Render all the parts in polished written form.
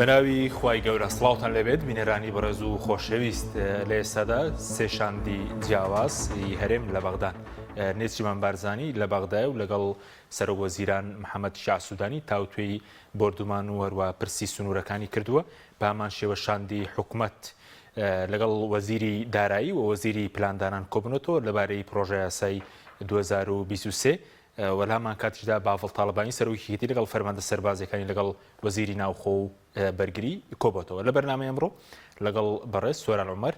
بەناوی خوای گەورە سڵاوتان لێبێت بینەرانی بەڕێز و خۆشەویست لە ئێستادا سێ شاندی جیاواز ی هەرێم لە بەغدان نێچیروان بارزانی لە بەغدایە و لەگەڵ سەرۆک وەزیران محەممەد شیاع سوودانی تاوتوێی بۆردومان و هەروە پرسی سنوورەکانی کردووە بە هەمان شێوە شاندی حکومەت لەگەڵ وەزیری دارایی و وەزیری پلاندانان کۆبنەتەوە لەبارەی پرۆژەیاسای 2023 و لەهەمان کاتیشدا باڤڵ تاڵەبانی سەرۆکی یەکێتی لەگەڵ فەرماندە سەربازیەکانی لەگەڵ وەزیری ناوخۆ و بەرگری کۆبۆتەوە. لە بەرنامەی ئەمڕۆ لەگەڵ بەڕێز سۆران عومەر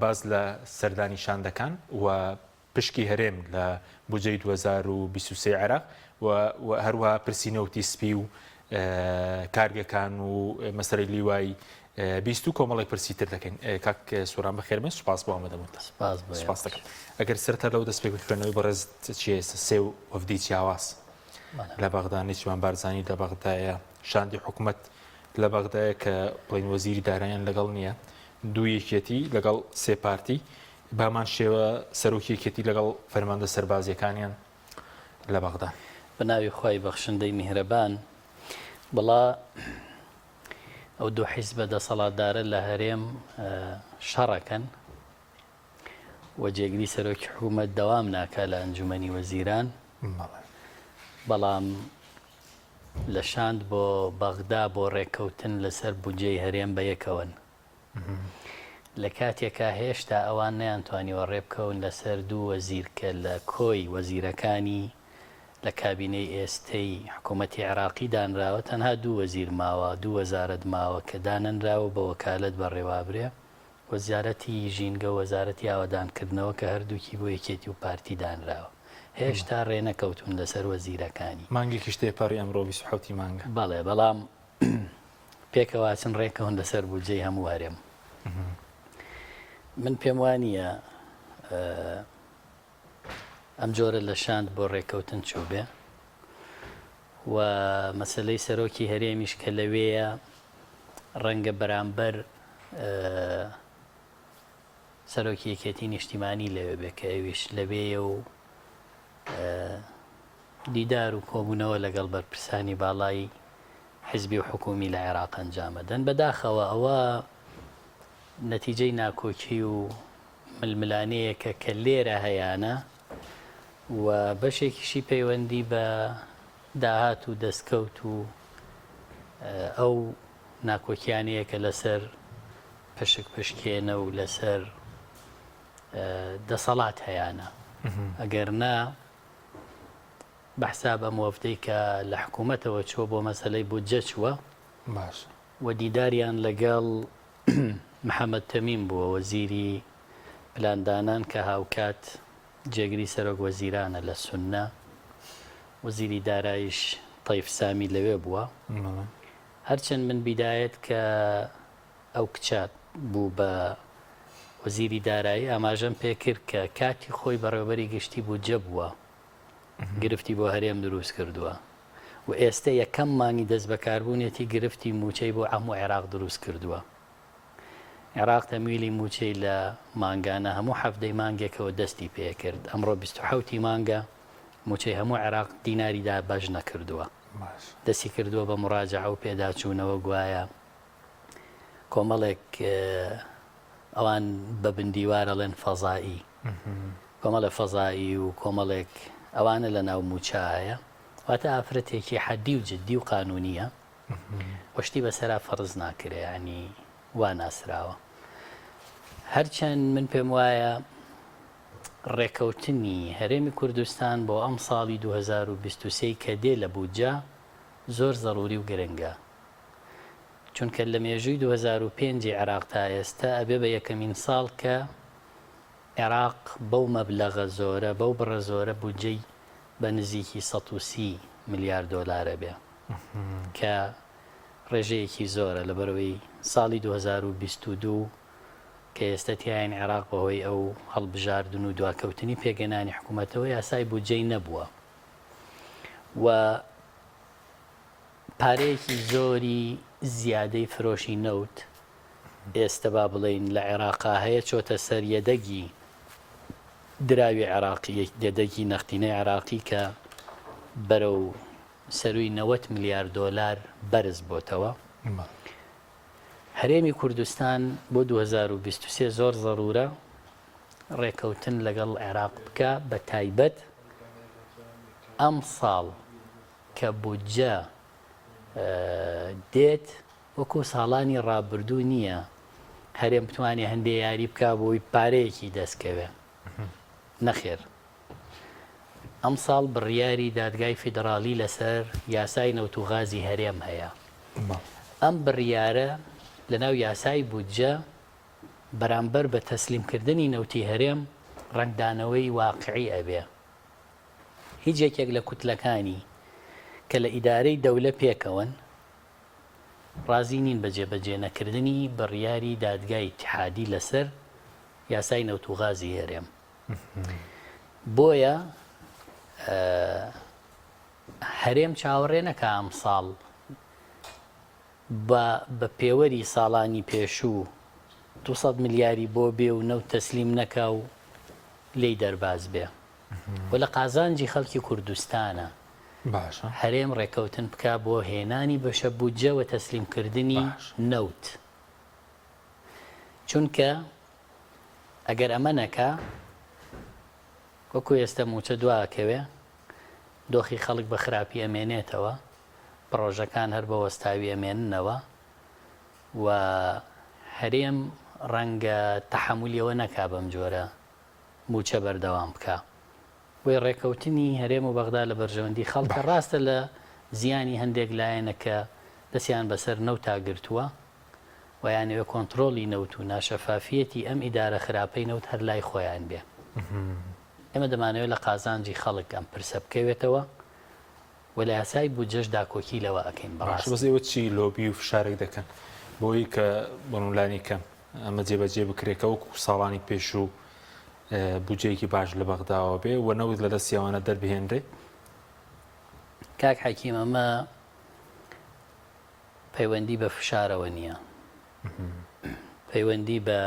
باس لە سەردانی شاندەکان و پشکی هەرێم لە بودجەی 2023 عێراق و هەروەها پرسی نەوتی سپی و کارگەکان و مەسەلەی لیوای 20 و کۆمەڵێک پرسی تر دەکەین. کاک سۆران بەخێربێن، سوپاس بۆ ئامادەبوونتان. سوپاس بۆ سوپاس دەکەم. ئەگەر سەرەتا لەوە دەست پێ بکەین خوێندنەوەی بەڕێز چییە ئێستا سێ وەفدی جیاواز لە بەغدا، نێچیروان بارزانی لە بەغدایە، شاندی حکومەت لە بەغدایە کە بڵێین وەزیری دارایان لەگەڵ نییە، دوو یەکێتی لەگەڵ سێ پارتی، بەهەمان شێوە سەرۆکی یەکێتی لەگەڵ فەرماندە سەربازییەکانیان لە بەغدا. بە ناوی خوای بەخشندەی میهرەبان. بەڵا ئەو دوو حیزبە دەسەڵاتدارە لە هەرێم شەڕەکەن و جێگری سەرۆکی حکوومەت دەوام ناکا لە ئەنجومەنی وەزیران بەڵام لە شاند بۆ بەغدا بۆ ڕێککەوتن لەسەر بودجەی هەرێم بە یەکەوەن لە کاتێکا هێشتا ئەوان نەیانتوانیوە ڕێبکەون لەسەر دوو وەزیر کە لە کۆی وەزیرەکانی لە کابینەی ئێستەی حکوومەتی عێراقی دانراوە، تەنها دوو وەزیر ماوە، دوو وەزارەت ماوە کە دانەنراوە و بە وەکالەت بەڕێوابرێ، وەزارەتی ژینگە و وەزارەتی ئاوەدانکردنەوە کە هەردووکی بۆ یەکێتی و پارتی دانراوە. هێشتا ڕێنەکەوتوون لەسەر وەزیرەکانی. مانگێکیش تێپەڕی ئەمڕۆ 27 ی مانگە. بەڵێ، بەڵام پێکەوە ئەچن ڕێکەون لەسەر بودجەی هەموو هەرێم. من پێم وانییە ئەم جۆرە لە شاند بۆ ڕێککەوتن چووبێ و مەسەلەی سەرۆکی هەرێمیش کە لەوێیە ڕەنگە بەرامبەر سەرۆکی یەکێتی نیشتیمانی لەوێ بێ کە ئەویش لەوێیە و دیدار و کۆبوونەوە لەگەڵ بەرپرسانی باڵای حزبی و حکومی لە عێراق ئەنجامەدەن بەداخەوە ئەوە نەتیجەی ناکۆکی و ململانێیەکە کە لێرە هەیانە و بەشێکیشی پەیوەندی بە داهات و دەستکەوت و ئەو ناکۆکیانەیە کە لەسەر پشک پشکێنە و لەسەر دەسەڵات هەیانە. ئەگەر نا بە حساب ئەم وەفدەی کە لە حکوومەتەوە چووە بۆ مەسەلەی بودجە چووە و دیداریان لەگەڵ محەمەد تەمیم بووە وەزیری پلاندانان کە هاوکات جێگری سەرۆک وەزیرانە لە سوننە، وەزیری دارایش تەیف سامی لەوێ بووە. هەرچەند من بیدایەت کە ئەو کچە بوو بە وەزیری دارایی ئاماژەم پێکرد کە کاتی خۆی بەڕێوەبەری گشتی بودجە بووە، گرفتی بۆ هەرێم دروست کردووە و ئێستە یەکەم مانگی دەستبەکاربوونیەتی گرفتی مووچەی بۆ هەموو عێراق دروست کردووە. عێراق تەمویلی مووچەی لە مانگانە هەموو حەفتەی مانگێکەوە دەستی پێکرد، ئەمڕۆ 27 ی مانگە مووچەی هەموو عێراق دیناری دابەش نەکردووە. دەستی کردووە بە موراجەعە و پێداچوونەوە گوایە کۆمەڵێک ئەوان بە بندیوار ئەڵێن فەزائی کۆمەڵێ فەزائی و کۆمەڵێک ئەوانە لە ناو مووچە هەیە واتە ئافرەتێکی حەدی و جدی و قانونیە و شتی بەسەرا فەرز ناکرێ ینی وا ناسراوە هەرچەند من پێم وایە ڕێکەوتنی هەرێمی کوردستان بۆ ئەم ساڵی 2023 کە دێ لە بودجە زۆر زەڕوری و گرنگە چونکە لە مێژووی 2005 عێراق تا ئێستا ئەبێ بە یەکەمین ساڵ کە عێراق بەو مەبلەغە زۆرە، بەو بڕە زۆرە بودجەی بە نزیکی 130 ملیار دۆلارە بێ کە ڕێژەیەکی زۆرە لەبەرئەوەی ساڵی 2022 کە ئێستە تیاین عێراق بەهۆی ئەو هەڵبژاردن و دواکەوتنی پێکهێنانی حکوومەتەوە یاسای بودجەی نەبووە و پارەیەکی زۆری زیادەی فرۆشی نەوت ئێستە با بڵێین لە عێراقا هەیە چۆتە سەر یەدەگی دراوی عێراقی، یەدەگی نەختینەی عێراقی کە بەرەو سەرووی 90 ملیار دۆلار بەرز بۆتەوە. هەرێمی کوردستان بۆ 2023 زۆر زەرورە ڕێکەوتن لەگەڵ عێراق بکا بە تایبەت ئەمساڵ کە بودجە دێت وەکو ساڵانی ڕابردوو نییە هەرێم بتوانێ هەندێ یاری بکا بۆی پارەیەکی دەست کەوێ نەخێر ئەمساڵ بڕیاری دادگای فیدڕاڵی لەسەر یاسای نەوت و غازی هەرێم هەیە ئەم بڕیارە لەناو یاسای بودجە بەرامبەر بە تەسلیمکردنی نەوتی هەرێم ڕەنگدانەوەی واقعی ئەبێ. هیچ یەکێک لە کوتلەکانی کە لە ئیدارەی دەولە پێکەوەن ڕازی نین بە جێبەجێ نەکردنی بڕیاری دادگای ئیتیحادی لەسەر یاسای نەوت و غازی هەرێم. بۆیە هەرێم چاوەڕێ نەکا ئەمساڵ با بە پێوەری ساڵانی پێشوو 200 ملیاری بۆ بێ و نەوت تەسلیم نەکا و لێی دەرباز بێ و لە قازانجی خەڵکی کوردستانە باشە هەرێم ڕێکەوتن بکا بۆ هێنانی بەشە بودجە و تەسلیم کردنی نەوت چونکە ئەگەر ئەمە نەکا وەکو ئێستە موچە دوا ئەکەوێ دۆخی خەڵک بە خراپی ئەمێنێتەوە پڕۆژەکان هەر بە وەستاوی ئەمێننەوە و هەرێم ڕەنگە تەحەمولی ئەوە نەکا بەم جۆرە مووچە بەردەوام بکا. بۆیە ڕێکەوتنی هەرێم و بەغدا لە بەرژەوەندی خەڵکە، ڕاستە لە زیانی هەندێک لایەنە کە دەستیان بەسەر نەوتا گرتووە و یانەوێ کۆنترۆڵی نەوت و ناشەفافیەتی ئەم ئیدارە خراپەی نەوت هەر لای خۆیان بێ. ئێمە دەمانەوێ لە قازانجی خەڵک ئەم پرسە بکەوێتەوە و لە یاسای بودجەش داکۆکی لەوە ئەکەین باشە بەس بەڕاستی. ئێوە چی لۆبی و فشارێک دەکەن بۆی کە بۆنمونە لانی کەم ئەمە جێبەجێ بکرێت کە وەکو ساڵانی پێشوو بودجەیەکی باش لە بەغداوە بێ و نەوت لە دەستی ئەوانە دەربهێنرێ؟ کاک حەکیم ئەمە پەیوەندی بە فشارەوە نییە پەیوەندی بە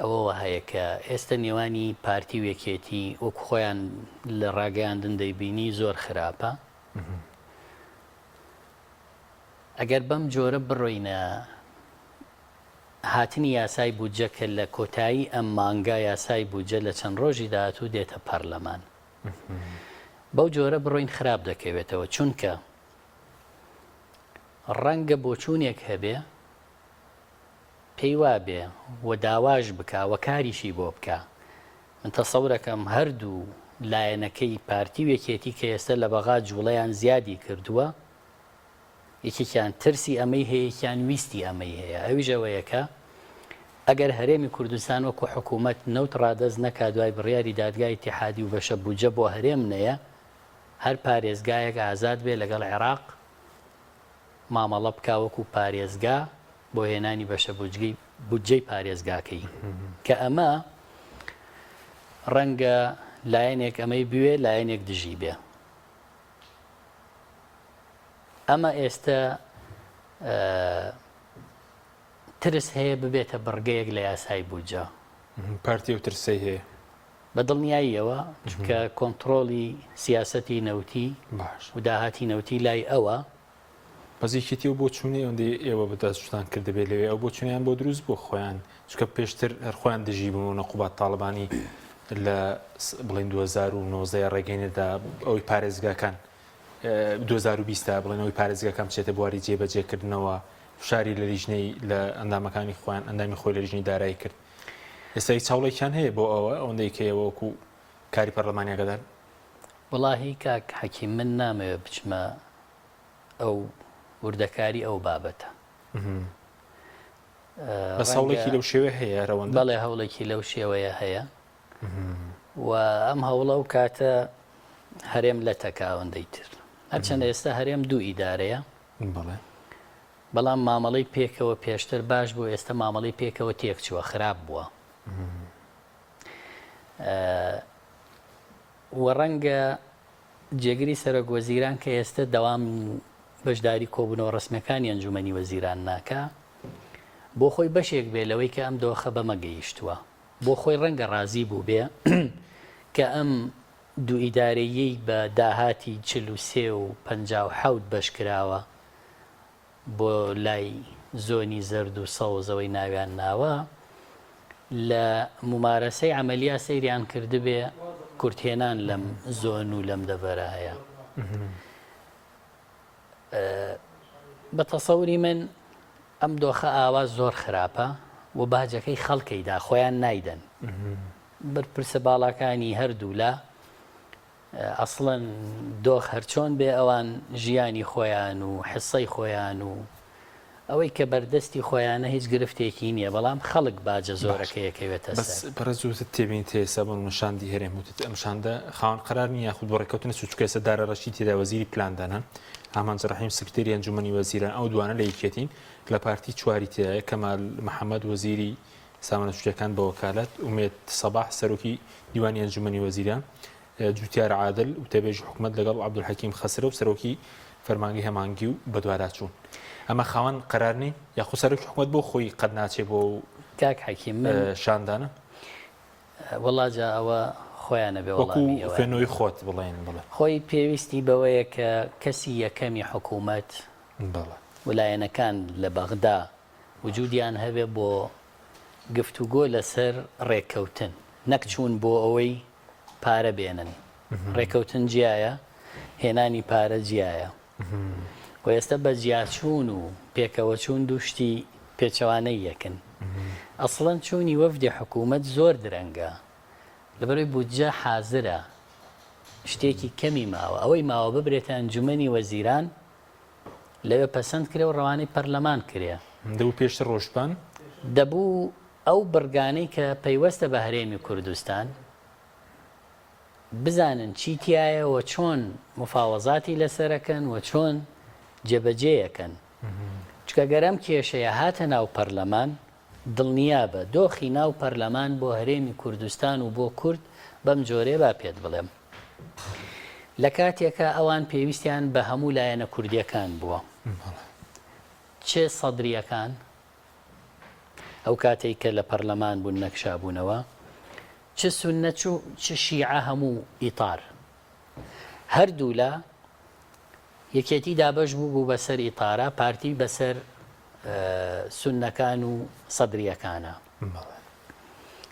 ئەوەوە هەیە کە ئێستە نێوانی پارتی و یەکێتی وەکو خۆیان لە ڕاگەیاندن دەیبینی زۆر خراپە. ئەگەر بەم جۆرە بڕۆینە هاتنی یاسای بودجە کە لە کۆتایی ئەم مانگە یاسای بودجە لە چەند ڕۆژی داهاتوو دێتە پەرلەمان. بەو جۆرە بڕۆین خراپ دەکەوێتەوە چونکە ڕەنگە بۆچوونێک هەبێ پێی وابێ و داواش بکا و کاریشی بۆ بکا. من تەسەورەکەم هەردوو لایەنەکەی پارتی و یەکێتی کە ئێستە لە بەغا جوڵەیان زیادی کردووە، یەکێکیان ترسی ئەمەی هەیە یەکیان ویستی ئەمەی هەیە ئەویش ئەوەیە کە ئەگەر هەرێمی کوردستان وەکو حکوومەت نەوت ڕادەست نەکا دوای بڕیاری دادگای ئیتیحادی و بەشە بودجە بۆ هەرێم نەیە هەر پارێزگایەک ئازاد بێ لەگەڵ عێراق مامەڵە بکا وەکو پارێزگا بۆ هێنانی بەشە بودجەی بودجەی پارێزگاکەی کە ئەمە ڕەنگە لایەنێک ئەمەی بوێ لایەنێک دژی بێ ئەمە ئێستە ترس هەیە ببێتە بڕگەیەک لە یاسای بودجە. پارتی ئەو ترسەی هەیە. بە دڵنیاییەوە چونکە کۆنتڕۆڵی سیاسەتی نەوتی و داهاتی نەوتی لای ئەوە. بەس یەکێتی ئەو بۆچوونەی ئەوەندەی ئێوە بەدەستتان کردبێ لەوێ ئەو بۆچوونەیان بۆ دروست بووە خۆیان چونکە پێشتر هەر خۆیان دژی بوون و نەقوباد تاڵەبانی لە بڵێن 2019 ڕێگەی نەدا ئەوەی پارێزگاکان 2020 بڵێن ئەوەی پارێزگاکان بچێتە بواری جێبەجێکردنەوە فشاری لە لیژنەی لە ئەندامەکانی خۆیان ئەندامی خۆی لە لیژنەی دارایی کرد ئێستا هیچ هەوڵێکیان هەیە بۆ ئەوە ئەوەندەی کە ئێوە وەکو کاری پەرلەمانی ئاگادار وەڵاهی کاک حەکیم من نامەوێ بچمە ئەو وردەکاری ئەو بابەتە. بەس هەوڵێکی لەو شێوەیە هەیە رەوەندە؟ بەڵێ هەوڵێکی لەو شێوەیە هەیە و ئەم هەوڵە و کاتە هەرێم لەتەکە ئەوەندەی تر. هەرچەندە ئێستا هەرێم دوو ئیدارەیە. بەڵێ. بەڵام مامەڵەی پێکەوە پێشتر باش بوو ئێستا مامەڵەی پێکەوە تێکچووە خراپ بووە. و ڕەنگە جێگری سەرۆک وەزیران کە ئێستە دەوام بەشداری کۆبوونەوە ڕەسمیەکانی ئەنجومەنی وەزیران ناکا، بۆ خۆی بەشێک بێ لەوەی کە ئەم دۆخە بەمە گەیشتووە. بۆ خۆی ڕەنگە ڕازی بووبێ کە ئەم دوو ئیدارەییەی بە داهاتی 43 و 57 بەش کراوە. بۆ لای زۆنی زەرد و سەوز ئەوەی ناویان ناوە لە مومارەسەی عەمەلیا سەیریان کردبێ کورتهێنان لەم زۆن و لەم دەڤەرە هەیە. بە تەسەوری من ئەم دۆخە ئاوا زۆر خراپە و باجەکەی خەڵکەیدا خۆیان نایدەن. بەرپرسە باڵاکانی هەردوولا ئەسڵەن دۆخ هەرچۆن بێ ئەوان ژیانی خۆیان و حسەی خۆیان و ئەوەی کە بەردەستی خۆیانە هیچ گرفتێکی نییە بەڵام خەڵک باجە زۆرەکەی ئەکەوێتە بەس سەر. بەڕێز وتت تێبینیت هەیە ئێستا بۆ نمونە شاندی هەرێم وتت ئەم شاندە خاوەن قەرار نییە یاخود بۆ ڕێککەوتن نەچوو چونکە ئێستا دارا ڕەشید تێدا وەزیری پلاندانان ئامانج ڕەحیم سکرتێری ئەنجومەنی وەزیران ئەو دوانە لە یەکێتین لە پارتی چواری تێدایە کەمال محەمەد وەزیری سامانە سروشتیەکان بە وەکالەت، ئومێد سەباح سەرۆکی دیوانی ئەنجومەنی وەزیران، جوتیار عادل وتەبێژی حکومەت لەگەڵ عەبدولحەکیم خەسرەو سەرۆکی فەرمانگەی هەماهەنگی و بەدواداچوون. ئەمە خاوەن قەرار نین؟ یاخود سەرۆکی حکومەت بۆ خۆی قەت ناچێ بۆ ئەو کاک حەکیم من شاندانە؟ وەڵا جا ئەوە خۆیان ئەبێ وەکو وەڵامی ئەوەیان خوێندنەوەی خۆت بڵێن بڵێ. خۆی پێویستی بەوەیە کە کەسی یەکەمی حکومەت بەڵێ. و لایەنەکان لە بەغدا وجودیان هەبێ بۆ گفتوگۆ لەسەر ڕێککەوتن نەک چوون بۆ ئەوەی پارە بێنن. ڕێککەوتن جیایە، هێنانی پارە جیایە. و ئێستا بە جیاچوون و پێکەوەچوون دوو شتی پێچەوانەی یەکن. ئەسڵەن چوونی وەفدی حکوومەت زۆر درەنگە. لەبەرئەوەی بودجە حازرە، شتێکی کەمی ماوە. ئەوەی ماوە ببرێتە ئەنجومەنی وەزیران، لەوێ پەسەند کرێ و ڕەوانەی پەرلەمان کرێ. دەبوو پێشتر ڕۆشتبان؟ دەبوو ئەو بڕگانەی کە پەیوەستە بە هەرێمی کوردستان بزانن چی تیایە و چۆن مفاوەزاتی لەسەرەکەن و چۆن جێبەجێیەکەن. چونکە گەر ئەم کێشەیە هاتە ناو پەرلەمان، دڵنیابە دۆخی ناو پەرلەمان بۆ هەرێمی کوردستان و بۆ کورد بەم جۆرەیە با پێت بڵێم. لە کاتێکا ئەوان پێویستیان بە هەموو لایەنە کوردیەکان بووە چ سەدریەکان ئەو کاتێک کە لە پەرلەمان بوون نەکشابوونەوە چ سوننە چ شیعە هەموو ئیتار هەردوولا یەکێتی دابەش بوو بوو بەسەر ئیتارا پارتی بەسەر سوننەکان و سەدریەکانە.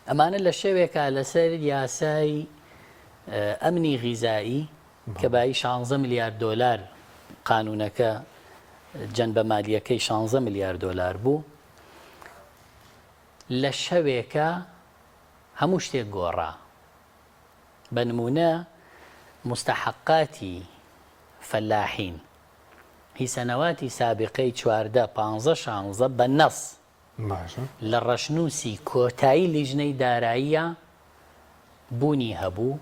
ئەمانە لە شەوێکا لەسەر یاسای ئەمنی غیزایی کە بایی 16 ملیار دۆلار قانونەکە جەنبە مالیەکەی 16 ملیار دۆلار بوو لە شەوێکا هەموو شتێک گۆڕا بە نمونە مستحقاتی فەلاحین هی سەنەواتی سابقەی 14 پانزە شانزە بە نەس باشە. لە ڕەشنووسی کۆتایی لیژنەی داراییە بوونی هەبوو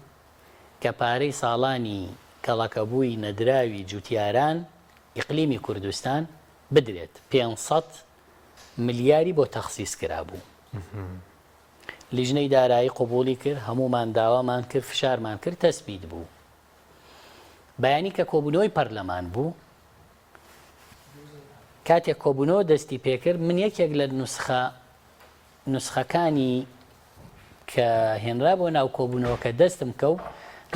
کە پارەی ساڵانی کەڵەکەبووی نەدراوی جوتیاران ئیقلیمی کوردستان بدرێت 500 ملیاری بۆ تەخسیس کرابوو. لیژنەی دارایی قبوڵی کرد، هەموومان داوامان کرد، فشارمان کرد، تەسبیت بوو. بەیانی کە کۆبوونەوەی پەرلەمان بوو، کاتێک کۆبوونەوە دەستی پێکرد من یەکێک لە نوسخە نوسخەکانی کە هێنرا بۆ ناو کۆبوونەوەکە دەستم کەو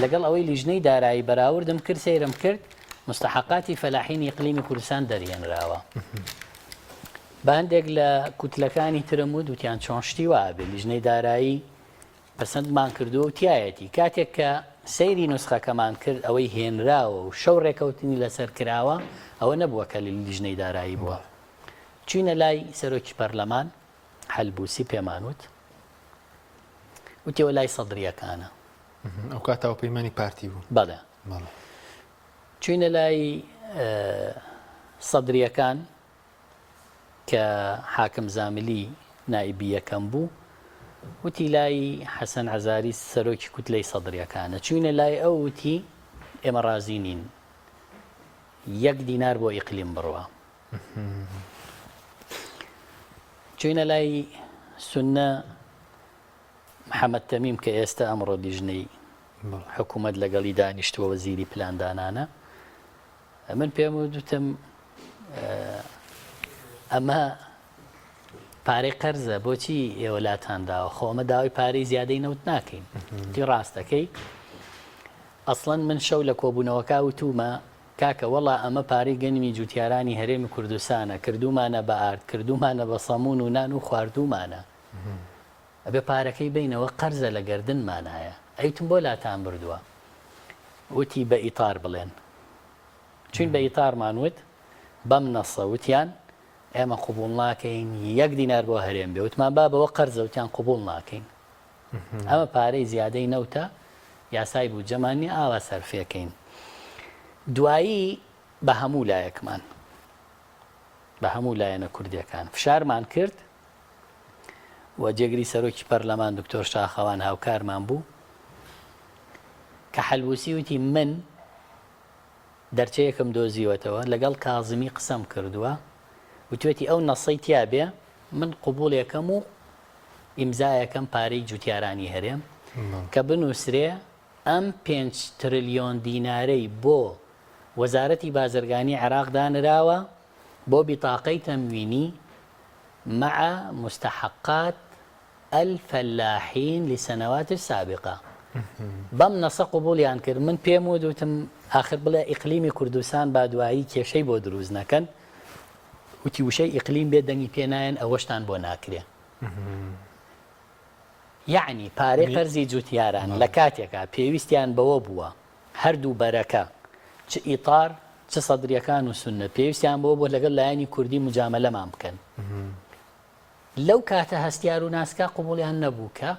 لەگەڵ ئەوەی لیژنەی دارایی بەراوردم کرد سەیرم کرد مستحقاتی فەلاحینی ئیقلیمی کوردستان دەرهێنراوە بە هەندێک لە کوتلەکانی ترم وت وتیان چۆن شتی وا بێ لیژنەی دارایی پەسەندمان کردووە و تیایەتی. کاتێک کە سەیری نوسخەکەمان کرد ئەوەی هێنراوە و شەو ڕێکەوتنی لەسەر کراوە ئەوە نەبووە کە لە لیژنەی دارایی بووە. چووینە لای سەرۆکی پەرلەمان حەلبوسی پێمان وت وتی ئەوە لای سەدرییەکانە. ئەو کات هاوپەیمانی پارتی بوو. بەڵێ. چووینە لای سەدرییەکان کە حاکم زاملی نائیبی یەکەم بوو، وتی لای حەسەن عەزاری سەرۆکی کوتلەی سەدریەکانە، چووینە لای ئەو وتی ئێمە ڕازی نین یەک دینار بۆ ئیقلیم بڕوا. چووینە لای سوننە محەمەد تەمیم کە ئێستا ئەمڕۆ لیژنەی حکوومەت لەگەڵی دانیشتووە وەزیری پلاندانانە، من پێم وتم ئەمە پارەی قەرزە بۆچی ئێوە لاتان داوە خۆ ئەمە داوای پارەی زیادەی نەوت ناکەین تی ڕاستەکەی ئەسڵەن من شەو لە کۆبوونەوەکە وتومە کاکە وەڵا ئەمە پارەی گەنمی جوتیارانی هەرێمی کوردستانە، کردوومانە بە ئارد، کردوومانە بە سەموون و نان و خواردوومانە. ئەبێ پارەکەی بەینەوە قەرزە لە گەردنمانایە. ئەیوتم بۆ لاتان بردووە؟ وتی بە ئیتار بڵێن. چووین بە ئیتارمان وت، بەم نەسە وتیان ئێمە قبوڵ ناکەین یەک دینار بۆ هەرێم بێ. وتمان بابە وە قەرزە، وتیان قبوڵ ناکەین. ئەمە پارەی زیادەی نەوتە، یاسای بودجەمان نیە ئاوا سەرفێکەین. دوایی بە هەموو لایەکمان، بە هەموو لایەنە کوردیەکان فشارمان کرد و جێگری سەرۆکی پەرلەمان دکتۆر شاخەوان هاوکارمان بوو کە حەلبوسی وتی من دەرچەیەکم دۆزیوەتەوە لەگەڵ کازمی قسەم کردووە وتوێتی ئەو نەسەی تیابێ من قبوڵێکەم و ئیمزایەکەم پارەی جوتیارانی هەرێم کە بنووسرێ ئەم پێنج ترلیۆن دینارەی بۆ وەزارەتی بازرگانی عێراق دانراوە بۆ بیتاقەی تەموینی مع مستحقات الفلاحین لسنوات السابقە بەم نەسە قبوڵیان کرد من پێم وت وتم ئاخر بڵێ ئیقلیمی کوردستان با دوایی کێشەی بۆ دروست نەکەن وتی وشەی ئیقلیم بێ دەنگی پێ نایەن ئەوەشتان بۆ ناکرێ یەعنی پارەی قەرزی جوتیاران لە کاتێکا پێویستیان بەوە بووە هەردوو بەرەکە چ ئیتار چ سەدریەکان و سوننە پێویستیان بەوە بووە لەگەڵ لایەنی کوردی مجامەلەمان بکەن لەو کاتە هەستیار و ناسکا قبوڵیان نەبوو کە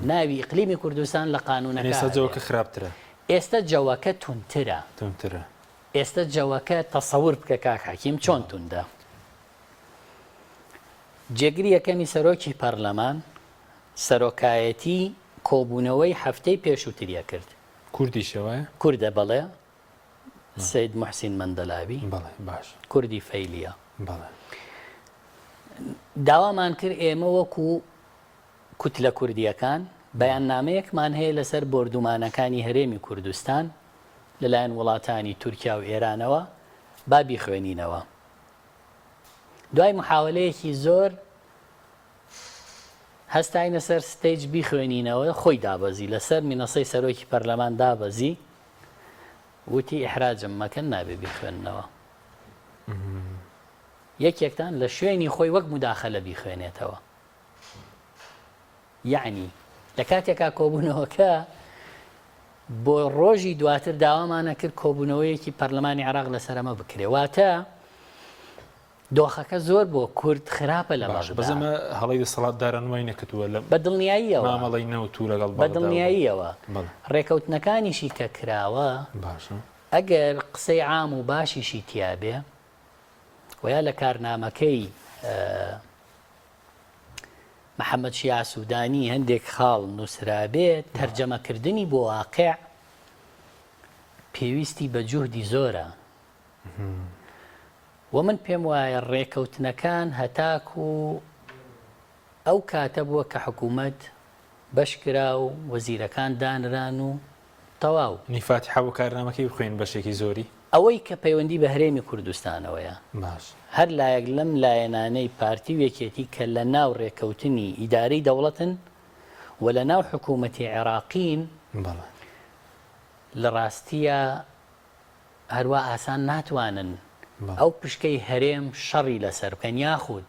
ناوی ئیقلیمی کوردستان لە قانونەکە ئێستا جەوەکە خراپترە. ئێستا جەوەکە توندترە. توندترە. ئێستا جەوەکە تەسەور بکە کاک حەکیم چۆن توندە. جێگری یەکەمی سەرۆکی پەرلەمان سەرۆکایەتی کۆبوونەوەی هەفتەی پێشووتری ئەکرد. کوردیشە وایە؟ کوردە بەڵێ، سەید موحسین مەندەلاوی. بەڵێ باش. کوردی فەیلیە. بەڵێ. داوامان کرد ئێمە وەکو کوتلە کوردییەکان بەیاننامەیەکمان هەیە لەسەر بۆردومانەکانی هەرێمی کوردستان لەلایەن وڵاتانی تورکیا و ئێرانەوە با بیخوێنینەوە. دوای محاوەلەیەکی زۆر هەستاینە سەر stage بیخوێنینەوە، خۆی دابەزی لەسەر مینەسەی سەرۆکی پەرلەمان دابەزی وتی ئیحراجم مەکەن نابێ بیخوێننەوە. یەکێکتان لە شوێنی خۆی وەک موداخەلە بیخوێنێتەوە. یەعنی لە کاتێکا کۆبوونەوەکە بۆ ڕۆژی دواتر داوامانە کرد کۆبوونەوەیەکی پەرلەمانی عێراق لەسەر ئەمە بکرێ واتە دۆخەکە زۆر بۆ کورد خراپە لە باشە بەغدا. بەس ئەمە هەڵەی دەسەڵاتداران وای نەکردووە لە بە دڵنیاییەوە مامەڵەی نەوت و لەگەڵ بە بەغدا و دڵنیاییەوە بەڵێ ڕێکەوتنەکانیشی کە کراوە باشە ئەگەر قسەی عام و باشیشی تیابێ و یا لە کارنامەکەی محەمەد شیاع سودانی هەندێک خاڵ نووسرابێت، تەرجەمەکردنی بۆ واقع پێویستی بە جوهدی زۆرە و من پێم وایە ڕێکەوتنەکان هەتاکو ئەو کاتە بووە کە حکوومەت بەش کرا و وەزیرەکان دانران و تەواو. نی فاتیحە بۆ کارنامەکەی بخوێن بەشێکی زۆری. ئەوەی کە پەیوەندی بە هەرێمی کوردستانەوەیە، باش. هەر لایەک لەم لایەنانەی پارتی و یەکێتی کە لە ناو رێکەوتنی ئیدارەی دەوڵەتن و لە ناو حکوومەتی عێراقین، بەڵێ. لە راستییا هەروا ئاسان ناتوانن ئەو پشکەی هەرێم شەڕی لەسەر بکەن یاخود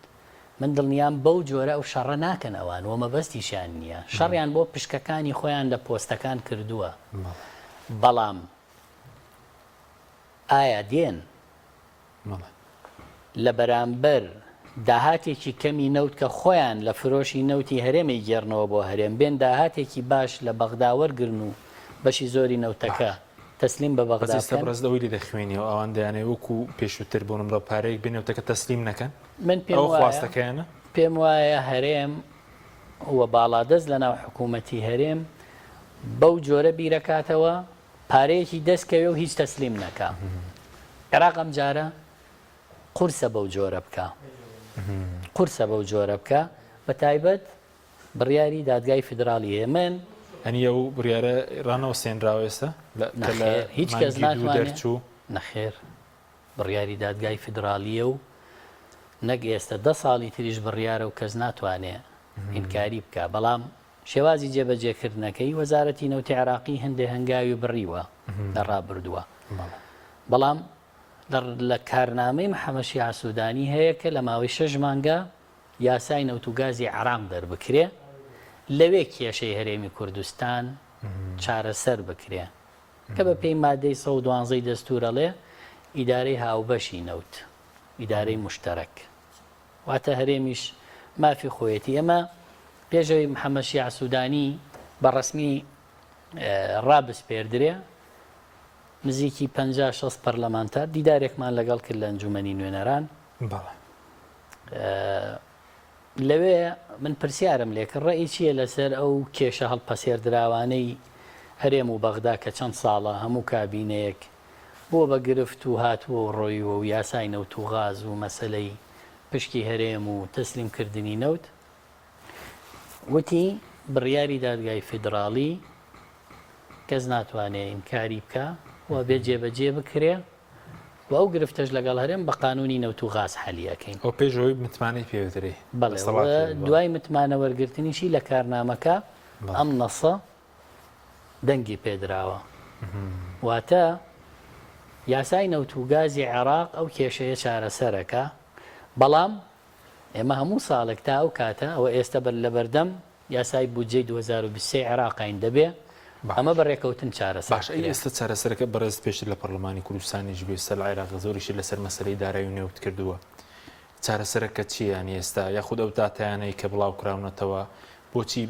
من دڵنیام بەو جۆرە ئەو شەڕە ناکەن ئەوان و مەبەستیشیان نییە شەڕیان بۆ پشکەکانی خۆیان لە پۆستەکان کردووە بەڵام ئایا دێن لە بەرامبەر داهاتێکی کەمی نەوت کە خۆیان لە فرۆشی نەوتی هەرێم ئەیگێڕنەوە بۆ هەرێم، بێن داهاتێکی باش لە بەغدا وەرگرن و بەشی زۆری نەوتەکە تەسلیم بە بەس بەغدا ئێستا بکەن؟ بەڕێزت ئەوەی لێ دەخوێنیەوە ئەوان دەیانەوێ وەکو پێشووتر بۆ نمرە پارەیەک بێ نەوتەکە تەسلیم نەکەن؟ من پێم ئەوە وایە خواستەکەیانە؟ پێم وایە هەرێم و باڵادەست لەناو حکوومەتی هەرێم بەو جۆرە بیرەکاتەوە پارەیەکی دەست کەوێ و هیچ تەسلیم نەکا. عێراق ئەمجارە قورسە بەو جۆرە بکا. قورسە بەو جۆرە بکا بە تایبەت بڕیاری دادگای فیدراڵی هەیە. من. یانی ئەو بڕیارە ڕانەوەستێنراوە ئێستا؟ کە لە نەخێر هیچ کەس مانگی دوو ناتوانێ. دەرچوو؟ نەخێر بڕیاری دادگای فیدراڵییە و نەک ئێستە دە ساڵی تریش بڕیارە و کەس ناتوانێ ئینکاری بکا. بەڵام شێوازی جێبەجێکردنەکەی، وەزارەتی نەوتی عێراقی هەندێ هەنگاوی بڕیوە لە ڕابردووە. بەڵام لە کارنامەی محەمەد شیاع سودانی هەیە کە لە ماوەی شەش مانگا یاسای نەوت و گازی عێراق دەربکرێ، لەوێ کێشەی هەرێمی کوردستان چارەسەر بکرێ کە بە پێی مادەی 112 ی دەستوور ئەڵێ ئیدارەی هاوبەشی نەوت، ئیدارەی موشتەرەک. واتە هەرێمیش مافی خۆیەتی. ئێمە پێش ئەوەی محەمەد شیاع سودانی بە ڕەسمی ڕابسپێردرێ، نزیکی 50 60 پەرلەمانتار دیدارێکمان لەگەڵ کرد لە ئەنجومەنی نوێنەران. بەڵێ. لەوێ من پرسیارم لێکرد ڕەئی چییە لەسەر ئەو کێشە هەڵپەسێردراوانەی هەرێم و بەغدا کە چەند ساڵە هەموو کابینەیەک بووە بە گرفت و هاتووە و ڕۆیوە و یاسای نەوت و غاز و مەسەلەی پشکی هەرێم و تەسلیم کردنی نەوت؟ وتی، بڕیاری دادگای فیدڕاڵی کەس ناتوانێ ئینکاری بکا و ئەبێ جێبەجێ بکرێ و ئەو گرفتەش لەگەڵ هەرێم بە قانوونی نەوت و غاز حەلی ئەکەین. ئەوە پێش ئەوەی متمانەی پێ بدرێ. بەڵێ و دوای متمانە وەرگرتنیشی لە کارنامەکە ئەم نەسە دەنگی پێدراوە. واتە یاسای نەوت و گازی عێراق ئەو کێشەیە چارەسەرەکا، بەڵام ئێمە هەموو ساڵێک تا ئەو کاتە، ئەوە ئێستە بەر لەبەردەم یاسای بودجەی 2023 عێراقین، دەبێ ئەمە بە رێکەوتن چارەسەر باش ئەی بکرێ. ئێستا چارەسەرەکە بەڕێزت پێشتر لە پەڕلەمانی کوردستانیش بووی ئێستا لە عێراق زۆریشت لەسەر مەسەلەی دارایی و نەوت کردووە چارەسەرەکە چییە یانی ئێستا یاخود ئەو داتایانەی کە بڵاو کراونەتەوە بۆچی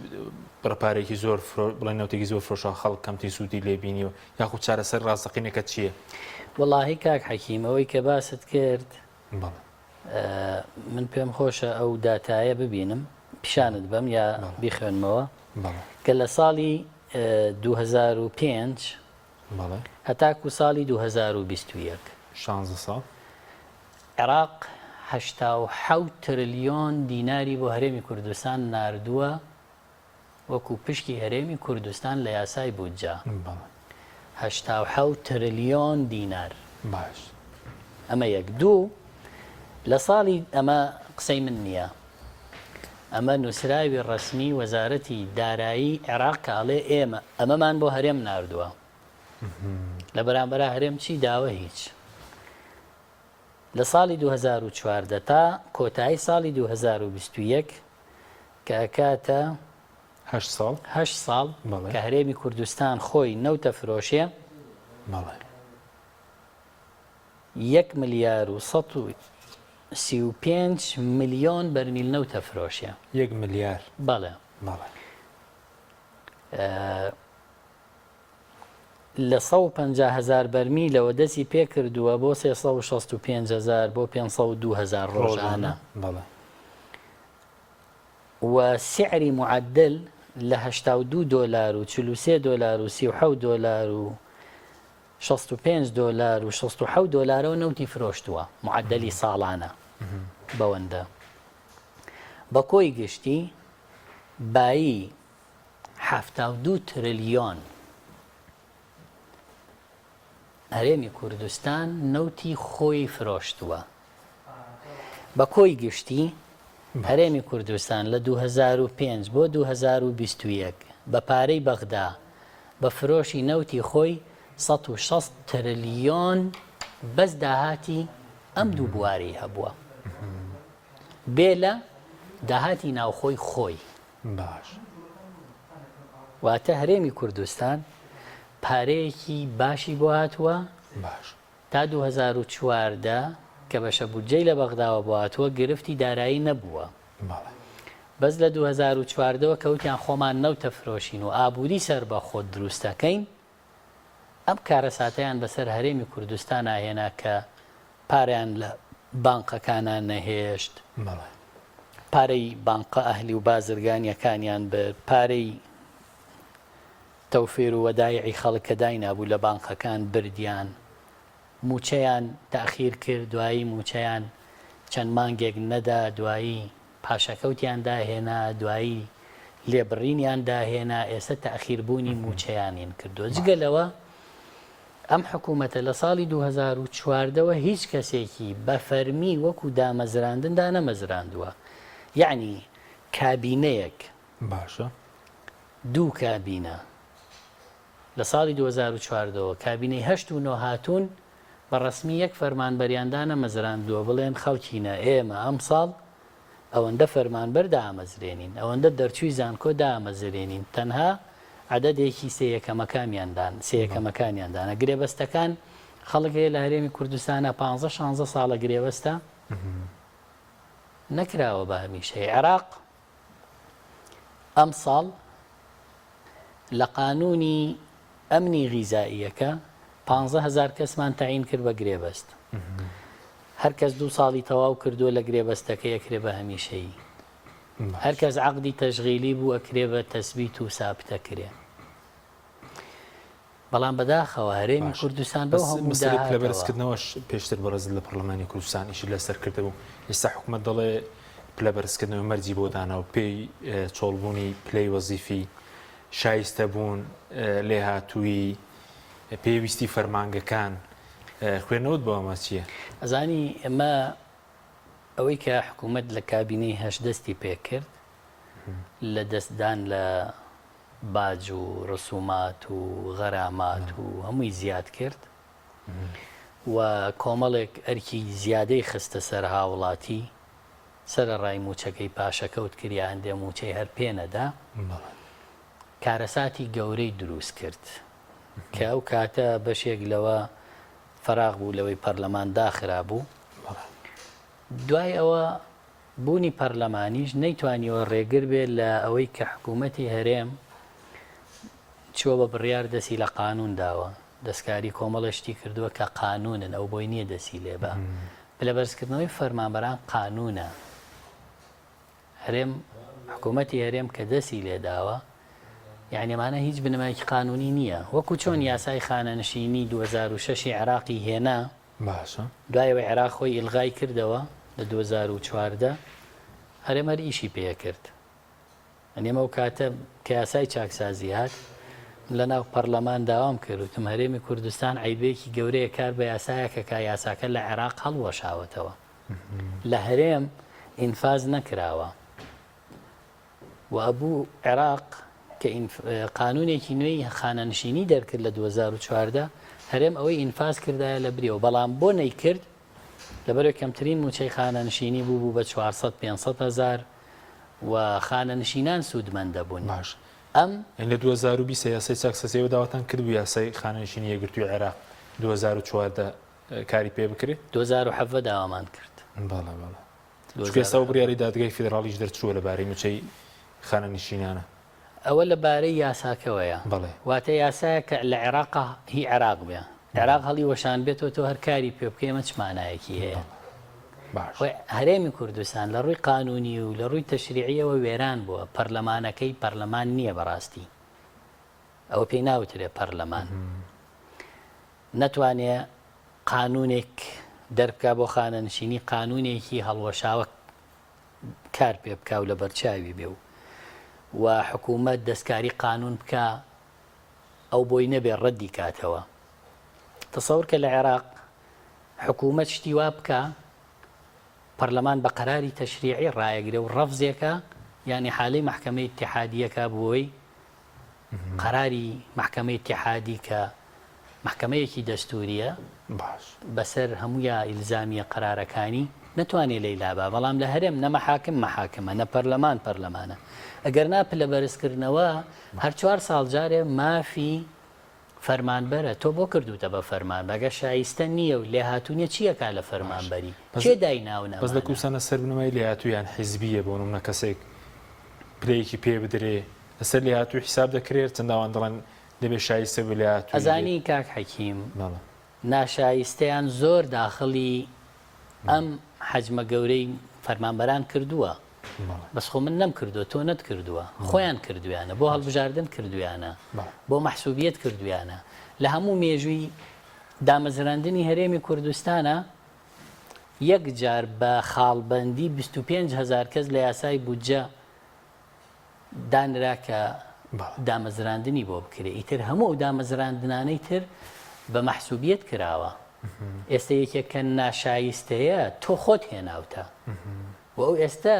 بڕە پارەیەکی زۆر فرۆ بڵێن نەوتێکی زۆر فرۆشا خەڵک کەمترین سوودی لێ بینیوە یاخود چارەسەر ڕاستەقینەکە چییە؟ وەڵاهی کاک حەکیم ئەوەی کە باست کرد بەڵێ. من پێم خۆشە ئەو داتایە ببینم پیشانت بەم یا بیخوێنمەوە کە لە ساڵی 2005 هەتاکو ساڵی 2021 16 ساڵ عێراق 87 ترلیۆن دیناری بۆ هەرێمی کوردستان ناردووە وەکو پشکی هەرێمی کوردستان لە یاسای بودجە 87 ترلیۆن دینار. باش. ئەمە یەک. دوو، لە ساڵی، ئەمە قسەی من نییە، ئەمە نووسراوی ڕەسمی وەزارەتی دارایی عێراق کە ئەڵێ ئێمە ئەمەمان بۆ هەرێم ناردووە. لە بەرامبەرا هەرێم چی داوە؟ هیچ. لە ساڵی 2014 تا کۆتایی ساڵی 2021 کە ئەکاتە هەشت ساڵ هەشت ساڵ بەڵێ. کە هەرێمی کوردستان خۆی نەوت ئەفرۆشێ بەڵێ. یەک ملیار و 135 ملیۆن بەرمیل نەوت ئەفرۆشێ. یەک ملیار. بەڵێ. بەڵێ. لە 150 هەزار بەرمیلەوە دەستی پێکردووە بۆ 365 هەزار بۆ 502 هەزار ڕۆژانە. بەڵێ. و سعری معدل لە 82 دۆلار و 43 دۆلار و 37 دۆلار و 65 دۆلار و 67 دۆلارەوە نەوتی فرۆشتووە معدلی ساڵانە بەوەندە بە کۆی گشتی بایی 72 ترلیۆن هەرێمی کوردستان نەوتی خۆی فرۆشتووە. بە کۆی گشتی هەرێمی کوردستان لە 2005 بۆ 2021 بە پارەی بەغدا بە فرۆشی نەوتی خۆی 160 ترلیۆن بەس داهاتی ئەم دوو بوارەی هەبووە بێ لە داهاتی ناوخۆی خۆی. باش. واتە هەرێمی کوردستان پارەیەکی باشی بۆ هاتووە. باش. تا 2014 کە بەشە بودجەی لە بەغداوە بۆ هاتووە گرفتی دارایی نەبووە. بەڵێ. بەس لە 2014 وە کە وتیان خۆمان نەوت ئەفرۆشین و ئابووری سەربەخۆ دروست ئەکەین ئەم کارەساتەیان بەسەر هەرێمی کوردستانا هێنا کە پارەیان لە بانقەکانا نەهێشت، بەڵێ. پارەی بانقە ئەهلی و بازرگانیەکانیان برد، پارەی تەوفیر و وەدایعی خەڵک کە داینابوو لە بانقەکان بردیان، مووچەیان تاخیر کرد، دوایی مووچەیان چەند مانگێک نەدا، دوایی پاشەکەوتیان داهێنا، دوایی لێبڕینیان داهێنا، ئێستا تاخیر بوونی مووچەیانین کردووە. جگە لەوە ئەم حکوومەتە لە ساڵی 2014 وە هیچ کەسێکی بە فەرمی وەکو دامەزراندن دانەمەزراندووە. یەعنی کابینەیەک. باشە. دوو کابینە لە ساڵی 2014 وە کابینەی هەشت و نۆ هاتوون. بە ڕەسمی یەک فەرمانبەریان دانەمەزراندووە بڵێن خەڵکینە ئێمە ئەمساڵ ئەوەندە فەرمانبەر دامەزرێنین ئەوەندە دەرچووی زانکۆ دامەزرێنین تەنها عەدەدێکی سێ یەکەمەکانیان دان سێ یەکەمەکانیان دانا گرێبەستەکان خەڵک هەیە لە هەرێمی کوردستانە پانزە شانزە ساڵە گرێبەستە نەکراوە بە هەمیشەی عێراق ئەمساڵ لە قانونی ئەمنی غیزائیەکە 15 هەزار کەسمان تەعین کرد بە گرێبەست. هەر کەس دوو ساڵی تەواو کردووە لە گرێبەستەکەی ئەکرێ بە هەمیشەیی. هەر کەس عەقدی تەشغیلی بوو ئەکرێ بە تەسبیت و سابتە کرێ. بەڵام بەداخەوە هەرێمی باش کوردستان بەو بەس هەموو مەسەلەی پلە داهاتەوە. بەرزکردنەوەش پێشتر بەڕێزت لە پەڕلەمانی کوردستان ئیشت لەسەر کردبوو، ئێستا حکومەت دەڵێ پلە بەرزکردنەوە مەرجی بۆ داناوە پێی چۆڵبوونی پلەی وەزیفی، شایستەبوون، لێهاتوویی، پێویستی فەرمانگەکان، خوێندنەوەت بۆ ئەمە چییە؟ ئەزانی ئێمە ئەوەی کە حکوومەت لە کابینەی هەشت دەستی پێ کرد لە دەستدان لە باج و ڕسومات و غەرامات و هەمووی زیاد کرد و کۆمەڵێک ئەرکی زیادەی خستە سەر هاوڵاتی سەرەڕای مووچەکەی پاشەکەوت کرد یا هەندێ مووچەی هەر پێ نەدا کارەساتی گەورەی دروست کرد کە ئەو کاتە بەشێک لەوە فەراغ بوو لەوەی پەرلەمان داخرابوو دوای ئەوە بوونی پەرلەمانیش نەیتوانیوە ڕێگر بێت لە ئەوەی کە حکوومەتی هەرێم چووە بە بڕیار دەسی لە قانوون داوە، دەستکاری کۆمەڵێ شتی کردووە کە قانوونن ئەو بۆی نییە دەسی لێ با. پلەبەرزکردنەوەی فەرمانبەران قانوونە. هەرێم، حکوومەتی هەرێم کە دەسی لێ داوە، یانی ئەمانە هیچ بنەمایەکی قانوونی نییە. وەکوو چۆن یاسای خانەنشینی 2006 ی عێراقی هێنا، باشە. دوای ئەوەی عێراق خۆی ئیلغای کردەوە لە 2014 هەرێم هەر ئیشی پێ کرد. یانی ئێمە ئەو کاتە کە یاسای چاکسازی هات من لە ناو پەرلەمان داوام کرد وتم هەرێمی کوردستان عەیبەیەکی گەورەیە کار بە یاسایەکە کە یاساکە لە عێراق هەڵوەشاوەتەوە لە هەرێم ئینفاز نەکراوە. و ئەبوو عێراق کە قانونێکی نوێی خانەنشینی دەرکرد لە 2014 هەرێم ئەوەی ئینفاز کردایە لە بریەوە بەڵام بۆ نەیکرد لەبەرەوەی کەمترین موچەی خانەنشینی بوو بوو بە 400 500 هەزار و خانەنشینان سوودمەند دەبوون باش ئەم یانی لە 2020 یاسای چاکسازی ئێوە داواتان کردبوو یاسای خانەنشینی یەکگرتووی عێراق 2014 کاری پێ بکرێ؟ 2017 داوامان کرد. بەڵێ بەڵێ. چونکە ئێستا ئەو بڕیارەی دادگای فیدراڵیش دەرچووە لەبارەی مووچەی خانەنشینانە. ئەوە لە بارەی یاساکەوەیە. بەڵێ. واتە یاسایەک کە لە عێراقا هی عێراق بێ. عێراق هەڵیوەشانبێتەوە تۆ هەر کاری پێ بکەی ئەمە چ مانایەکی هەیە؟ باش. خۆی هەرێمی کوردستان لە ڕووی قانوونی و لە ڕووی تەشریعییەوە وێران بووە. پەرلەمانەکەی پەرلەمان نییە بەڕاستی. ئەوە پێی ناوترێ پەرلەمان. نەتوانێ قانوونێک دەربکا بۆ خانەنشینی، قانوونێکی هەڵوەشاوە کار پێ بکا و لەبەرچاوی بێ و و حکوومەت دەستکاری قانوون بکا ئەو بۆی نەبێ ڕەدی کاتەوە. تەسەور کە لە عێراق حکوومەت شتی وا بکا پەرلەمان بە قەراری تەشریعی ڕایەگرێ و ڕەفزێکا یان ئیحالەی مەحکەمەی ئیتیحادییەکا بۆی قەراری مەحکەمەی ئیتیحادی کە مەحکەمەیەکی دەستوورییە باش. بەسەر هەموویا ئیلزامییە قەرارەکانی نەتوانێ لێی لابا بەڵام لە هەرێم نە مەحاکم مەحاکمە نە پەرلەمان پەرلەمانە ئەگەر نا پلە بەرزکردنەوە هەر چوار ساڵ جارێ مافی فەرمانبەرە تۆ بۆ کردووتە بە فەرمانبەر گەر شایستە نییە و لێهاتوو نییە چی ئەکا لە باش فەرمانبەری بەس کێ دایناون بەس لە ئەمانە؟ کوردستان لەسەر بنەمای لێهاتوو یان حیزبییە بۆ نمونە کەسێک پلەیەکی پێ بدرێ لەسەر لێهاتووی حیساب دەکرێت چەند ئەوان دەڵێن دەبێ شایستە بێ لێهاتوویی بێت. ئەزانی کاک حەکیم بەڵێ. ناشایستەیان زۆر داخڵی ئەم حەجمە گەورەی فەرمانبەران کردووە بەڵێ. بەس خۆ من نەمکردووە تۆ نەتکردووە خۆیان کردویانە بۆ هەڵبژاردن کردویانە بەڵێ. بۆ مەحسوبیەت کردویانە لە هەموو مێژووی دامەزراندنی هەرێمی کوردستانا یەک جار بە خاڵبەندی 25 هەزار کەس لە یاسای بودجە دانرا کە دامەزراندنی بۆ بکرێ ئیتر هەموو ئەو دامەزراندنانەی تر بە مەحسوبیەت کراوە ئێستا یەکێک کە ناشایستەیە تۆ خۆت هێناوتە و ئەو ئێستا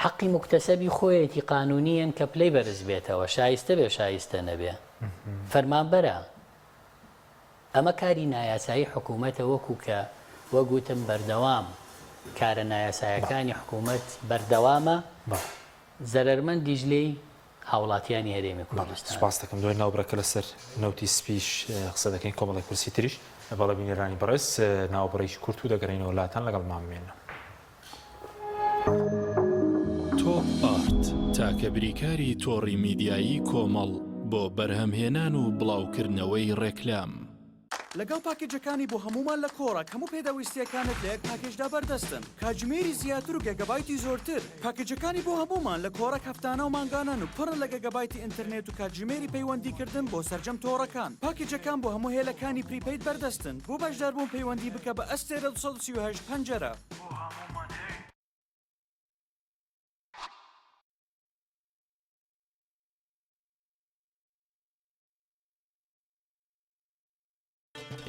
حەقی مکتەسەبی خۆیەتی قانونیەن کە پلەی بەرز بێتەوە شایستە بێ شایستە نەبێ فەرمانبەرە. ئەمە کاری نایاسایی حکوومەتە وەکو کە وەک وتم بەردەوام کارە نایاسایەکانی حکوومەت بەردەوامە زەرەرمەندیش لێی هاوڵاتیانی هەرێمی کوردستان. سوپاست دەکەم دوای ناوبڕەکە لەسەر نەوتی سپیش قسە دەکەین کۆمەڵێک پرسی تریش. بەڵێ بینەرانی بەڕێز ناوبڕێکی کورت و دەگەڕێینەوە لاتان لەگەڵمان بمێننەوە. تۆپ ئارت، تاکە بریکاری تۆڕی میدیایی کۆمەڵ بۆ بەرهەمهێنان و بڵاوکردنەوەی ڕێکلام. لەگەڵ پاکێجەکانی بۆ هەموومان لە کۆڕەک هەموو پێداویستییەکانت لە یەک پاکێجدا بەردەستن، کاتژمێری زیاتر و گێگابایتی زۆرتر. پاکێجەکانی بۆ هەموومان لە کۆڕەک هەفتانە و مانگانەن و پڕن لە گێگابایتی ئینتەرنێت و کاتژمێری پەیوەندیکردن بۆ سەرجەم تۆڕەکان. پاکێجەکان بۆ هەموو هێلەکانی prepaid بەردەستن. بۆ بەشداربوون پەیوەندی بکە بە ئەستێرە 238 پەنجەرە. بۆ هەموومان هەیە.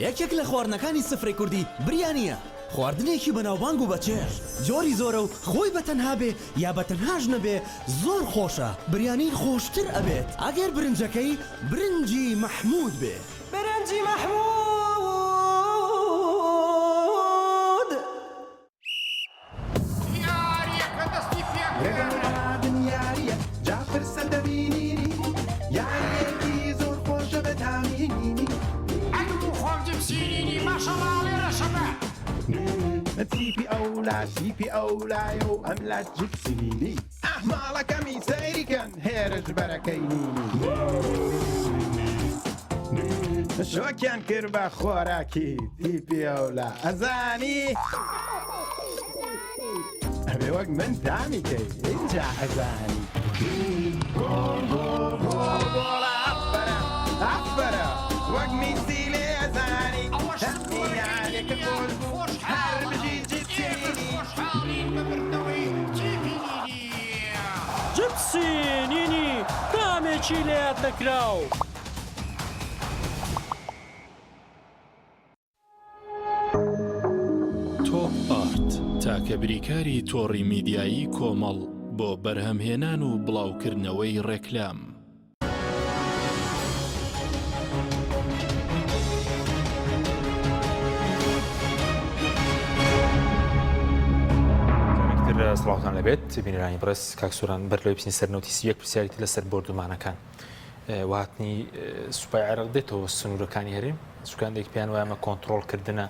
یەکێک لە خواردنەکانی سفرەی کوردی بریانییە، خواردنێکی بەناوبانگ و بەچێژ، جۆری زۆرە و خۆی بە تەنها بێ یا بە تەنهاش نەبێ زۆر خۆشە، بریانی خۆشتر ئەبێت ئەگەر برنجەکەی برنجی مەحموود بێ. برنجی مەحموود. یاریەکە دەستی پێکرد. یاریە جا پرسە دەبینینی یاریەکی زۆر خۆشە بە تامینینی. ئەی بخۆم جپسینینی ماشەڵا ئەڵێ ڕەشەبە. تیپی ئەولا تیپی ئەولایە و ئەملا جپسینینی. ئاه ماڵەکەمی سەیری کەن هێرش بەرەکەی نینی. شۆکیان کرد بە خۆراکی تیپی ئەولا ئەزانی ئەبێ وەک من تامی کەی ئینجا ئەزانی گۆڵ گۆڵ گۆڵ گۆڵە ئەفەرە ئەفەرە وەک میسی لێ ئەزانی ئەوەش تامی یاریەکە خۆش بوو هەر بژی جیپسی خۆشحاڵین بە بردنەوەی تیپی نینی. جپسی نینی تامێکی لەیاد نەکراو. تۆپ ئارت، تاکە بریکاری تۆڕی میدیایی کۆمەڵ بۆ بەرهەمهێنان و بڵاوکردنەوەی ڕێکلام. جارێکتر سڵاوتان لەبێت بینەرانی بەڕێز کاک سۆران بەر لەوەی بچین سەر نەوتی 31 پرسیاری تر لەسەر بۆردومانەکان وهاتنی سوپای عێراق دێتەوە سنوورەکانی هەرێم سوکاندێک پێیان وایە ئەمە کۆنتڕۆڵکردنە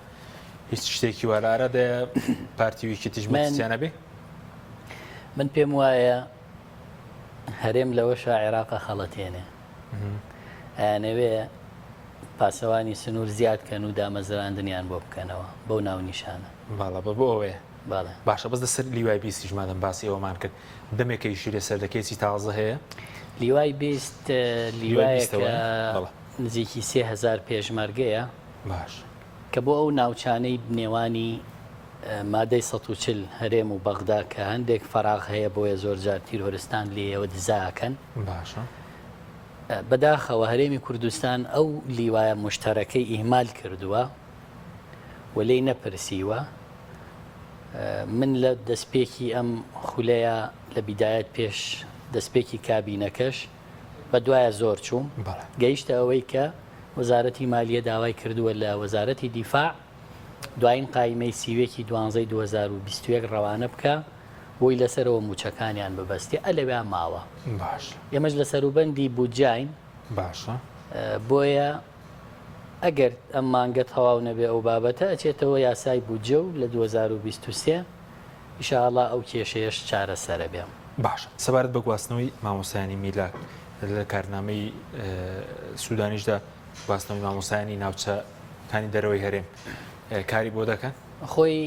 هیچ شتێکی وا لە ئارادایە پارتی و یەکێتیش مەترسیانە بێ من پێم وایە هەرێم لەوەشا عێراقە خەڵەتێنێ ئەیانەوێ پاسەوانی سنوور زیاد کەن و دامەزراندنیان بۆ بکەنەوە بەو ناونیشانە. بەڵێ بە بۆ ئەوەیە. بەڵێ. باشە بەس لەسەر لیوای بیستیش مادەم باسی ئەوەمان کرد دەمێکە ئیشی لەسەر دەکەی چی تازە هەیە؟ لیوای 20 لیوایەکە نزیکی 3000 پێشمەرگەیە باش کە بۆ ئەو ناوچانەی نێوانی مادەی 140 هەرێم و بەغدا کە هەندێک فەراغ هەیە بۆیە زۆرجار تیرۆرستان لێیەوە دزاکەن باشە بەداخەوە هەرێمی کوردستان ئەو لیوایە مشتەرەکەی ئیهمال کردووە و لێی نەپرسیوە من لە دەستپێکی ئەم خولەیە لە بیدایەت پێش دەستپێکی کابینەکەش بە دوایە زۆر چووم گەیشتە ئەوەی کە وەزارەتی مالیە داوای کردووە لە وەزارەتی دیفاع دوایین قایمەی سیوێکی دوانزەی 2021 ڕەوانە بکە بۆی لەسەرەوە موچەکانیان ببەستێ ئەلەوێ ماوە باش ئێمەش لە سەروبەندی بودجاین باشە بۆیە ئەگەر ئەم مانگە تەواو نەبێ ئەو بابەتە ئەچێتەوە یاسای بودجە و لە 2023 ئیشاڵا ئەو کێشەیەش چارەسەرە بێ. باشە سەبارەت بە گواستنەوەی مامۆستایانی میلاک لە کارنامەی سودانیشدا گواستنەوەی مامۆستایانی ناوچەکانی دەرەوەی هەرێم کاری بۆ دەکەن؟ خۆی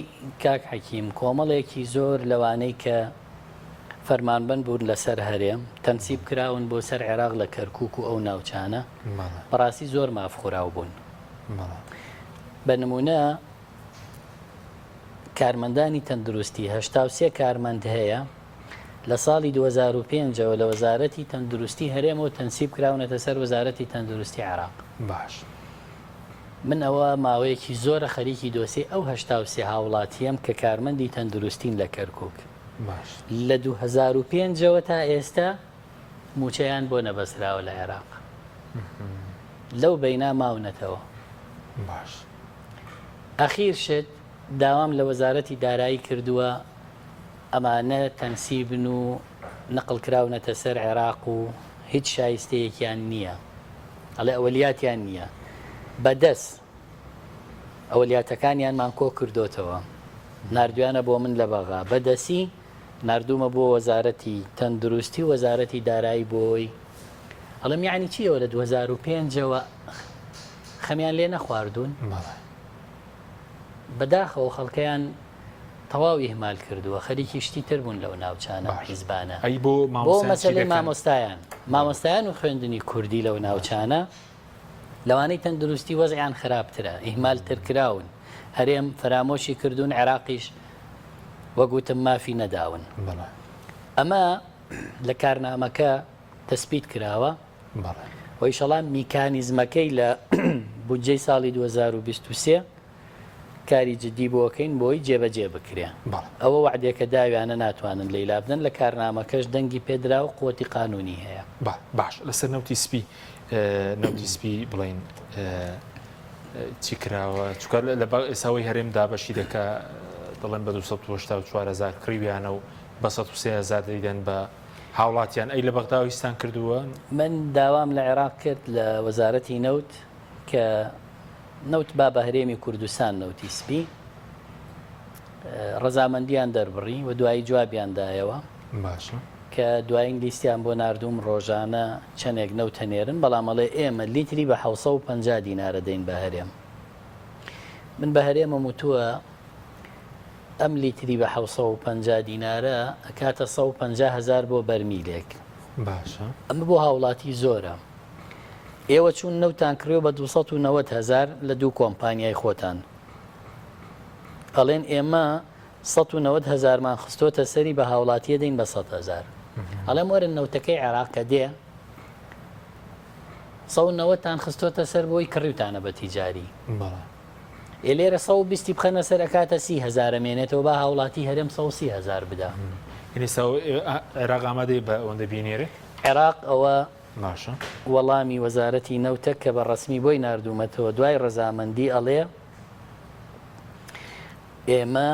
کاک حەکیم کۆمەڵێکی زۆر لەوانەی کە فەرمانبەند بوون لەسەر هەرێم تەنسیب کراون بۆ سەر عێراق لە کەرکوک و ئەو ناوچانە بەڕاستی زۆر مافخوراو بوون بە نمونە کارمەندانی تەندروستی 83 کارمەند هەیە لە ساڵی 2005ەوە لە وەزارەتی تەندروستی هەرێمەوە تەنسیب کراونەتە سەر وەزارەتی تەندروستی عێراق باش من ئەوە ماوەیەکی زۆرە خەریکی دۆسیەی ئەو 83 هاوڵاتیەم کە کارمەندی تەندروستین لە کەرکک لە 2005 ەوە تا ئێستا مووچەیان بۆ نەبەستراوە لە عێراق لەو بەینا ماونەتەوە. باش. ئەخیر شت داوام لە وەزارەتی دارایی کردووە ئەمانە تەنسیبن و نەقڵ کراونەتە سەر عێراق و هیچ شایستەیەکیان نییە ئەڵێ ئەوەلیاتیان نییە بەدەست ئەوەلیاتەکانیانمان کۆ کردۆتەوە ناردویانە بۆ من لە بەغا بەدەسی ناردوومە بۆ وەزارەتی تەندروستی و وەزارەتی دارایی بۆی ئەڵێم یعنی چی ئەوە لە 2005 ەوە خەمیان لێ نەخواردوون بەداخەوە خەڵکەیان تەواو ئیهمال کردووە خەریکی شتی تر بوون لەو ناوچانە و حیزبانە ئەی بۆ بۆ مامۆستایان چی مەسەلەی دەکەن؟ مامۆستایان مامۆستایان و خوێندنی کوردی لەو ناوچانە لەوانەی تەندروستی وەزعیان خراپترە ئیهمال تر کراون هەرێم فەرامۆشی کردوون عێراقیش وەک وتم مافی نەداون بەڵێ ئەمە لە کارنامەکە تەسبیت کراوە بەڵێ و ئیشەڵا میکانیزمەکەی لە بودجەی ساڵی 2023 کاری جدی بۆ ئەکەین بۆی جێبەجێ بکرێ. بەڵێ. ئەوە وەعدێکە داویانە ناتوانن لێی لابدەن، لە کارنامەکەش دەنگی پێدرا و قوەتی قانونی هەیە. با باش لەسەر نەوتی سپی نەوتی سپی بڵێین چی کراوە چونکە لە ئێساوەی هەرێم دابەشی دەکا دەڵێن بە 284 هەزار کڕیویانە و بە 103 هەزار دەیدەن بە هاوڵاتیان ئەی لە بەغداوە هیچتان کردووە؟ من داوام لە عێراق کرد لە وەزارەتی نەوت کە نەوت با بە هەرێمی کوردستان نەوتی سپی ڕەزامەندیان دەربڕی و دوایی جوابیان دایەوە باشە کە دوایین لیستیان بۆ ناردووم ڕۆژانە چەندێک نەوت هەنێرن بەڵام ئەڵێ ئێمە لیتری بە 750 دینارە دەین بە هەرێم من بە هەرێمم وتووە ئەم لیتری بە 750 دینارە ئەکاتە 150 هزار بۆ بەرمیلێک باشە ئەمە بۆ هاوڵاتی زۆرە ئێوە چوون نەوتان کڕیوە بە 290 هەزار لە دوو کۆمپانیای خۆتان ئەڵێن ئێمە 190 هەزارمان خستۆتە سەری بە هاوڵاتیە دەین بە 100 هەزار ئەڵێم وەرن نەوتەکەی عێراق کە دێ 190 تان خستۆتە سەر بۆی کڕیوتانە بە تیجاری ئێ لێرە 120 بخەنە سەر ئەکاتە سی هەزارە مێنێتەوە با هاوڵاتی هەرێم 130 هەزار بدا یعنی عێراق ئامادەی بە ئەوەندە بینێرێ عێراق ئەوە باشە. وەڵامی وەزارەتی نەوتە کە بە ڕەسمی بۆی ناردوومەتەوە دوای ڕەزامەندی ئەڵێ ئێمە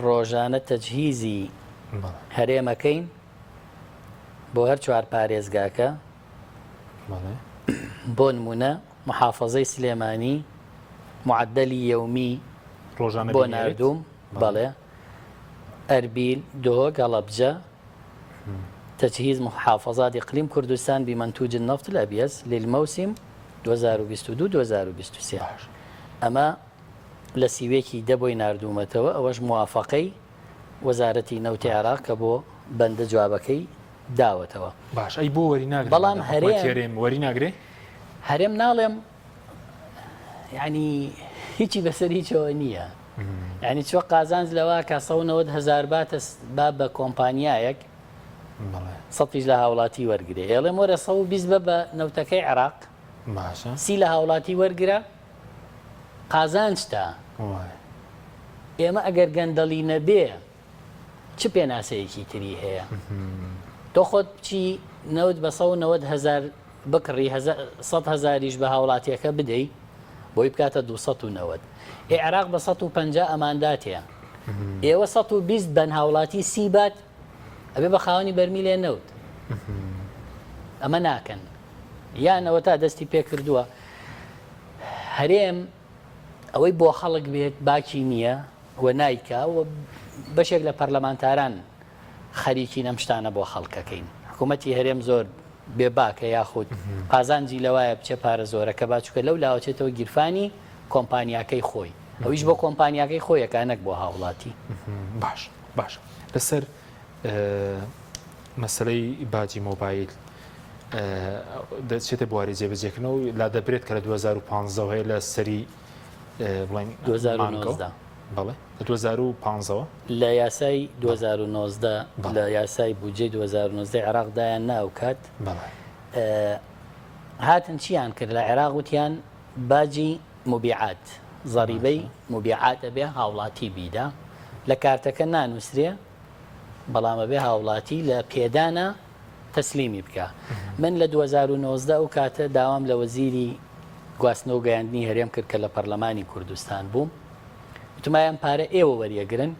ڕۆژانە تەجهیزی هەرێمەکەین بۆ هەر چوار پارێزگاکە بۆ نمونە محافظەی سلێمانی معدلی یومی ڕۆژانە بۆ ناردووم بەڵێ ئەربیل دهۆک هەڵەبجە تجهیز محافظات اقلیم کوردستان بمنتوج النفط الابیض للموسم 2022 2023 ئەمە لە سیوێکی دە بۆی ناردوومەتەوە ئەوەش موافقەی وەزارەتی نەوتی عێراق کە بۆ بەندە جوابەکەی داوەتەوە. باش ئەی بۆ وەری ناگرن بەڵام هەرێم هەرێم وەری ناگرێ؟ هەرێم ناڵێم یعنی هیچی بەسەر هیچەوە نییە یعنی چوە قازانج لەوە کە 190 هزار باتە با بە کۆمپانیایەک سەتیش لە هاوڵاتی وەرگێ ئێڵێم وەرە 120 بە بە نەوتەکەی عێراق سی لە هاوڵاتی وەرگرە قازانجتە ئێمە ئەگەر گەندەڵی نەبێ چ پێناسەیەکی تری هەیە؟ تۆ خۆت بچی نەوت بە 190 هەزار بکڕی 100 هەزاریش بە هاوڵاتیەکە بدەی بۆی بکاتە 290 ئێ عێراق بە 150 ئەمانداتێ ئێوە 120 بەن هاوڵاتی سی بات ئەبێ بە خاوەنی بەرمیلێ نەوت ئەمە ناکەن یان ئەوە تا دەستی پێکردووە هەرێم ئەوەی بۆ خەڵک بێت باکی نییە و نایکا و بەشێک لە پەرلەمانتاران خەریکین ئەم شتانە بۆ خەڵکەکەین حکوومەتی هەرێم زۆر بێ باکە یاخود قازانجی لەوایە بچێ پارە زۆرەکە با چونکە لەو لاوە چێتەوە گیرفانی کۆمپانیاکەی خۆی ئەویش بۆ کۆمپانیاکەی خۆیەکە نەک بۆ هاوڵاتی. باش باش لەسەر مەسەلەی باجی مۆبایل دەچێتە بواری جێبەجێکردنەوە لا دەبرێت کە لە 2015 هەیە لە سەری بڵێن 2019 بەڵێ لە 2015ەوە لە یاسای 2019 لە یاسای بودجەی 2019 عێراق دایان نا ئەو کات هاتن چیان کرد لە عێراق وتیان باجی مبیعات زەریبەی مبیعات ئەبێ هاوڵاتی بیدا لە کارتەکە نانووسرێ بەڵام ئەبێ هاوڵاتی لە پێدانە تەسلیمی بکە من لە 2019 ئەو کاتە داوام لە وەزیری. گواستنەوە و گەیاندنی هەرێم کرد کە لە پەرلەمانی کوردستان بووم. وتم ئایا ئەم پارە ئێوە وەریەگرن؟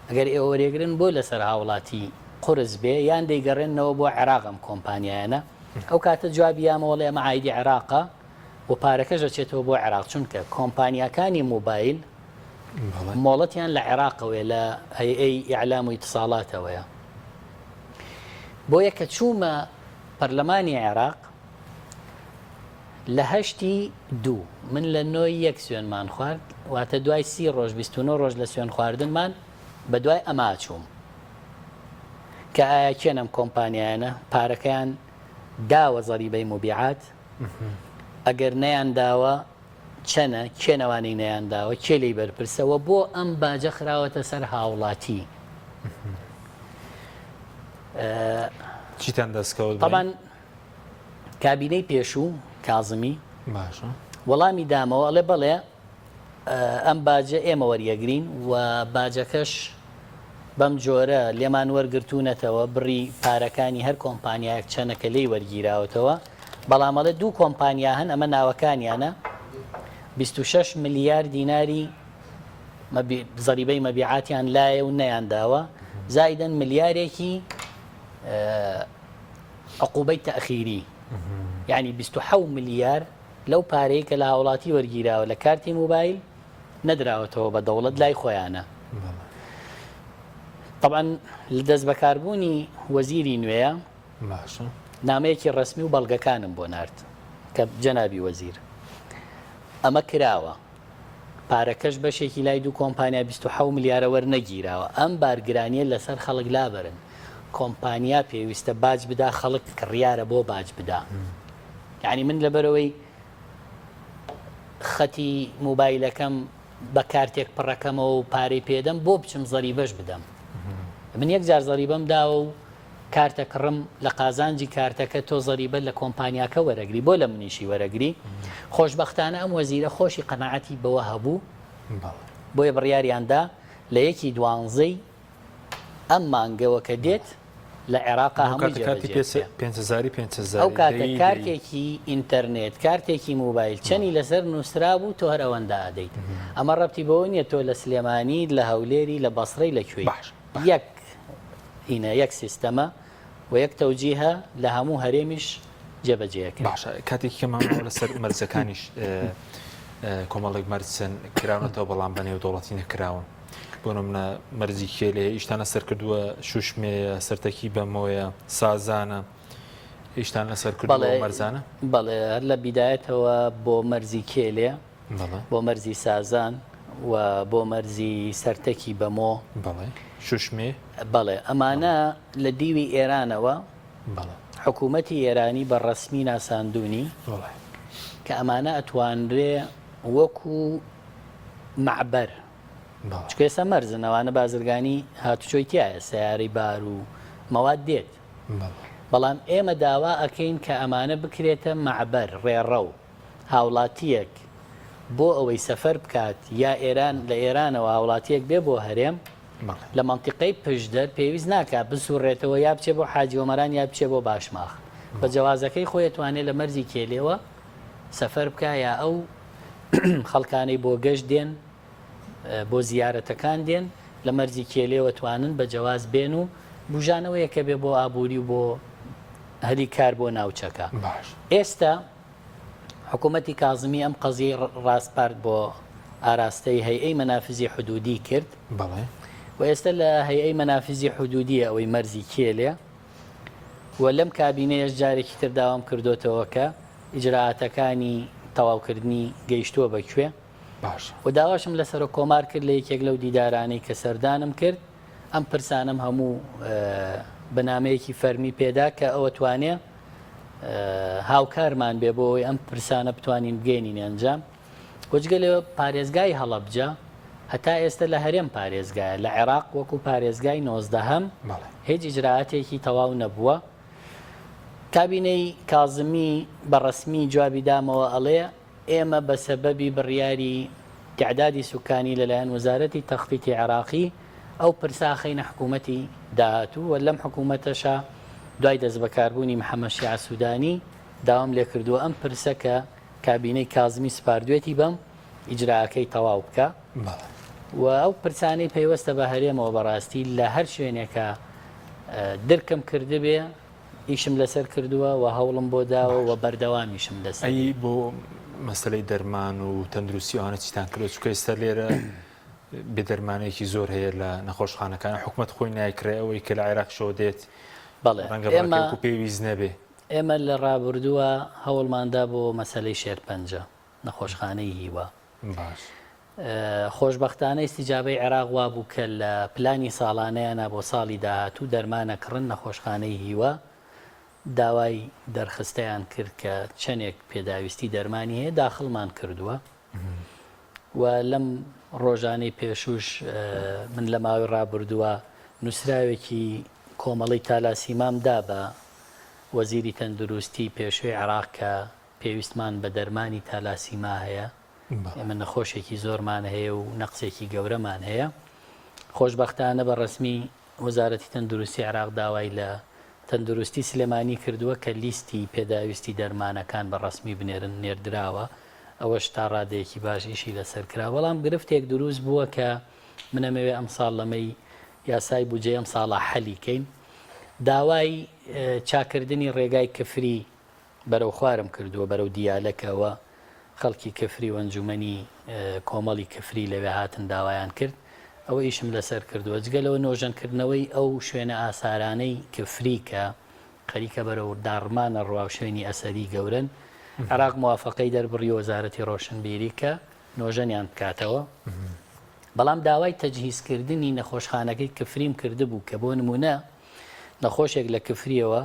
ئەگەر ئێوە وەریەگرن بۆ لەسەر هاوڵاتی قورس بێ یان دەیگەڕێننەوە بۆ عێراق ئەم کۆمپانیایانە؟ ئەو کاتە جوابی یامەوە ئەڵێ ئەمە عایدی عێراقە و پارەکەش ئەچێتەوە بۆ عێراق چونکە کۆمپانیاکانی مۆبایل مۆڵەتیان لە عێراقەوەیە لە هەیئەی ئیعلام و ئیتساڵاتەوەیە. بۆیە کە چوومە پەرلەمانی عێراق لە هەشتی دوو من لە نۆی یەک سوێنمان خوارد واتە دوای سی ڕۆژ 29 ڕۆژ لە سوێن خواردنمان بە دوای ئەما چووم کە ئایا کێن ئەم کۆمپانیایانە پارەکەیان داوە زەریبەی موبیعات ئەگەر نەیان داوە چەنە کێن ئەوانەی نەیان داوە کێ لێی بەرپرسە وە بۆ ئەم باجە خراوەتە سەر هاوڵاتی چیتان دەستکەوت طبعا کابینەی پێشوو کازمی باشە وەڵامی دامەوە ئەڵێ بەڵێ ئەم باجە ئێمە وەریەگرین و باجەکەش بەم جۆرە لێمان وەرگرتوونەتەوە بڕی پارەکانی هەر کۆمپانیایەک چەنە کە لێی وەرگیراوەتەوە، بەڵام ئەڵێ دوو کۆمپانیا هەن ئەمە ناوەکانیانە 26 ملیار دیناری زەریبەی مەبیعاتیان لایە و نەیانداوە زایدەن ملیارێکی عقوبەی تەخیری یعنی 26 ملیار لەو پارەی کە لە هاوڵاتی وەرگیراوە لە کارتی موبایل نەدراوەتەوە بە دەوڵەت لای خۆیانە. تەبعەن لە دەستبەکاربوونی وەزیری نوێیە باشە نامەیەکی ڕەسمی و بەڵگەکانم بۆ نارد کە جەنابی وەزیر ئەمە کراوە پارەکەش بەشێکی لای دوو کۆمپانیا 26 ملیارە وەرنەگیراوە ئەم بارگرانیە لەسەر خەڵک لابەرن کۆمپانیا پێویستە باج بدا خەڵک کڕیارە بۆ باج بدا یعنی من لەبەرەوەی خەتی موبایلەکەم بە کارتێک پڕەکەمەوە و پارەی پێدەم بۆ بچم زەریبەش بدەم من یەک جار زەریبەم داوە و کارتە کڕم لە قازانجی کارتەکە تۆ زەریبە لە کۆمپانیاکە وەرەگری بۆ لە منیشی وەرەگری خۆشببختانە ئەم وەزیرە خۆشی قەنەعەتی بەوە هەبوو بۆیە بڕیاریاندا لە یەکی دوانزەی ئەم مانگەوە کە دێت لە عێراقا هەمووی جێبەجێ بکرێ. ئەو کاتە کارتێکی ئینتەرنێت، کارتێکی مۆبایل چەنی لەسەر نووسرابوو تۆ هەر ئەوەندە ئەدەیت. ئەمە ڕەبتی بەوە نییە تۆ لە سلێمانیت، لە هەولێری، لە بەسرەی، لە کوێی. یەک ئینە، یەک سیستەمە و یەک تەوجیهە لە هەموو هەرێمیش جێبەجێ ئەکرێ. باشە کاتێکی کەمان ماوە لەسەر مەرجەکانیش کۆمەڵێک مەرج کراونەتەوە بەڵام بە نێودەوڵەتی نەکراون. بۆ نمونە مەرجی کێلێ ئیشتان لەسەر کردووە شوشمەیە سەرتەکی بەمۆیە سازانە ئیشتان لەسەر کردووە مەرزانە؟ بەڵێ هەر لە بیدایەتەوە بۆ مەرزی کێلێ بۆ مەرزی سازان و بۆ مەرزی سەرتەکی بەمۆ بەڵێ شوشمێ بەڵێ ئەمانە لە دیوی ئێرانەوە حکوومەتی ئێرانی بە ڕەسمی ناساندونی کە ئەمانە ئەتوانرێ وەکو مەعبەر چونکە ئێستا مەرزن ئەوانە بازرگانی هاتوچۆی تایە سیارەی بار و مەواد دێت بەڵام ئێمە داوا ئەکەین کە ئەمانە بکرێتە مەعبەر ڕێڕەو هاوڵاتیەک بۆ ئەوەی سەفەر بکات یا ئێران لە ئێرانەوە هاوڵاتیەک بێ بۆ هەرێم لە مەنتیقەی پشدەر پێویست ناکات بسوڕێتەوە یا بچێ بۆ حاجی ئۆمەران یا بچێ بۆ باشماخ بە جەوازەکەی خۆی ئەتوانێت لە مەرزی کێلێوە سەفەر بکا یا ئەو خەڵکانەی بۆ گەشت دێن بۆ زیارەتەکان دێن لە مەرزی کێلێوە توانن بە جەواز بێن و بوژانەوەیەکە بێ بۆ ئابووری و بۆ هەلی کار بۆ ناوچەکە باش ئێستا حکوومەتی کازمی ئەم قەزیەی ڕاسپارد بۆ ئاراستەی هەیئەی مەنافزی حدودی کرد بەڵێ و ئێستا لە هەیئەی مەنافزی حدودیە ئەوەی مەرزی کێلێ و لەم کابینەیەش جارێکی تر داوام کردۆتەوە کە ئیجرائاتەکانی تەواوکردنی گەیشتووە بە کوێ باشە. و داواشم لە سەرۆک کۆمار کرد لە یەکێک لەو دیدارانەی کە سەردانم کرد ئەم پرسانەم هەموو بە نامەیەکی فەرمی پێدا کە ئەوە توانێ هاوکارمان بێ بۆ ئەوەی ئەم پرسانە بتوانین بگەینین ئەنجام. و جگە لەوە پارێزگای هەڵەبجە هەتا ئێستا لە هەرێم پارێزگایە لە عێراق وەکو پارێزگای نۆزدەهەم هیچ ئیجرائاتێکی تەواو نەبووە. کابینەی کازمی بە ڕەسمی جوابی دامەوە ئەڵێ ئێمە بە سەبەبی بڕیاری تعدادی سوکانی لەلایەن وەزارەتی تەختیتی عێراقی ئەو پرسە ئەخەینە حکوومەتی داهاتوو و لەم حکوومەتەشا دوای دەستبەکاربوونی محەمەد شیعە سوودانی داوام لێکردووە ئەم پرسە کە. کابینەی کازمی سپاردوێتی بەم ئیجرائەکەی تەواو بکا و ئەو پرسانەی پەیوەستە بە هەرێمەوە بەڕاستی لە هەر شوێنێکە درکم کردبێ ئیشم لەسەر کردووە و هەوڵم بۆ داوە و بەردەوامیشم لەسەر. ئەی بۆ مەسەلەی دەرمان و تەندروستی ئەوانە چیتان کردووە چونکە ئێستا لێرە بێ دەرمانێکی زۆر هەیە لە نەخۆشخانەکان حکومەت خۆی نایکرێ ئەوەی کە لە عێراقیشەوە دێت بەڵێ ڕەنگە ئێمە بڕەکەی پێویست نەبێ. ئێمە لە ڕابردووە هەوڵماندا بۆ مەسەلەی شێرپەنجە نەخۆشخانەی هیوا. باش. خۆشبەختانە ئیستیجابەی عێراق وابوو کە لە پلانی ساڵانەیانا بۆ ساڵی داهاتوو دەرمان ئەکڕن، نەخۆشخانەی هیوا داوای دەرخستەیان کرد کە چەنێک پێداویستی دەرمانی هەیە داخڵمان کردووە و لەم ڕۆژانەی پێشووش من لە ماوەی ڕابردووە نووسراوێکی کۆمەڵەی تالاسیمام دا بە وەزیری تەندروستی پێشووی عێراق کە پێویستمان بە دەرمانی تالاسیما هەیە، ئێمە نەخۆشێکی زۆرمان هەیە و نەقسێکی گەورەمان هەیە. خۆشبەختانە بە ڕەسمی وەزارەتی تەندروستی عێراق داوای لە تەندروستی سلێمانی کردووە کە لیستی پێداویستی دەرمانەکان بە ڕەسمی بنێرن، نێردراوە، ئەوەش تا ڕادەیەکی باش ئیشی لەسەر کرا، بەڵام گرفتێک دروست بووە کە من ئەمەوێ ئەمساڵ لەمەی یاسای بودجەی ئەمساڵا حەلی کەین، داوای چاککردنی ڕێگای کفری بەرەو خوارم کردووە بەرەو دیالە کە ئەوە خەڵکی کفری و ئەنجومەنی کۆمەڵی کفری لەوێ هاتن داوایان کرد ئەوە ئیشم لەسەر کردووە جگە لەوە نۆژەنکردنەوەی ئەو شوێنە ئاسارانەی کفری کە خەریکە بەرەو داڕمان ئەڕوا و شوێنی ئەسەری گەورەن عێراق موافەقەی دەربڕی وەزارەتی ڕۆشنبیری کە نۆژەنیان بکاتەوە بەڵام داوای تەجهیزکردنی نەخۆشخانەکەی کفریم کردبوو کە بۆ نمونە نەخۆشێک لە کفریەوە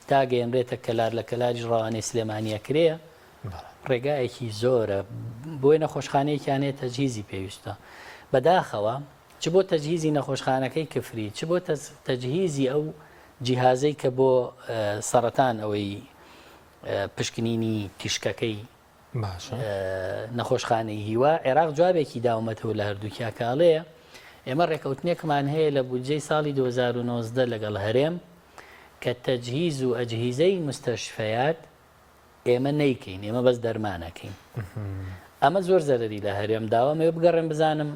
تا گەیەنرێتە کەلار لە کەلاریش ڕەوانەی سلێمانی ئەکرێ ڕێگایەکی زۆرە بۆیە نەخۆشخانەیەکیان هەیە تەجهیزی پێویستە بەداخەوە چ بۆ تەجهیزی نەخۆشخانەکەی کفری چ بۆ تەجهیزی ئەو جیهازەی کە بۆ سەرەتان ئەوەی پشکنینی تیشکەکەی باشە. نەخۆشخانەی هیوا، عێراق جوابێکی داومەتەوە لە هەردووکیا کە ئەڵێ، ئێمە ڕێکەوتنێکمان هەیە لە بودجەی ساڵی 2019 لەگەڵ هەرێم کە تەجهیز و ئەجهیزەی مستەشفەیات ئێمە نەیکەین، ئێمە بەس دەرمان ئەکەین. ئەمە زۆر زەرەری لە هەرێم داوە، ئەمەوێ بگەڕێم بزانم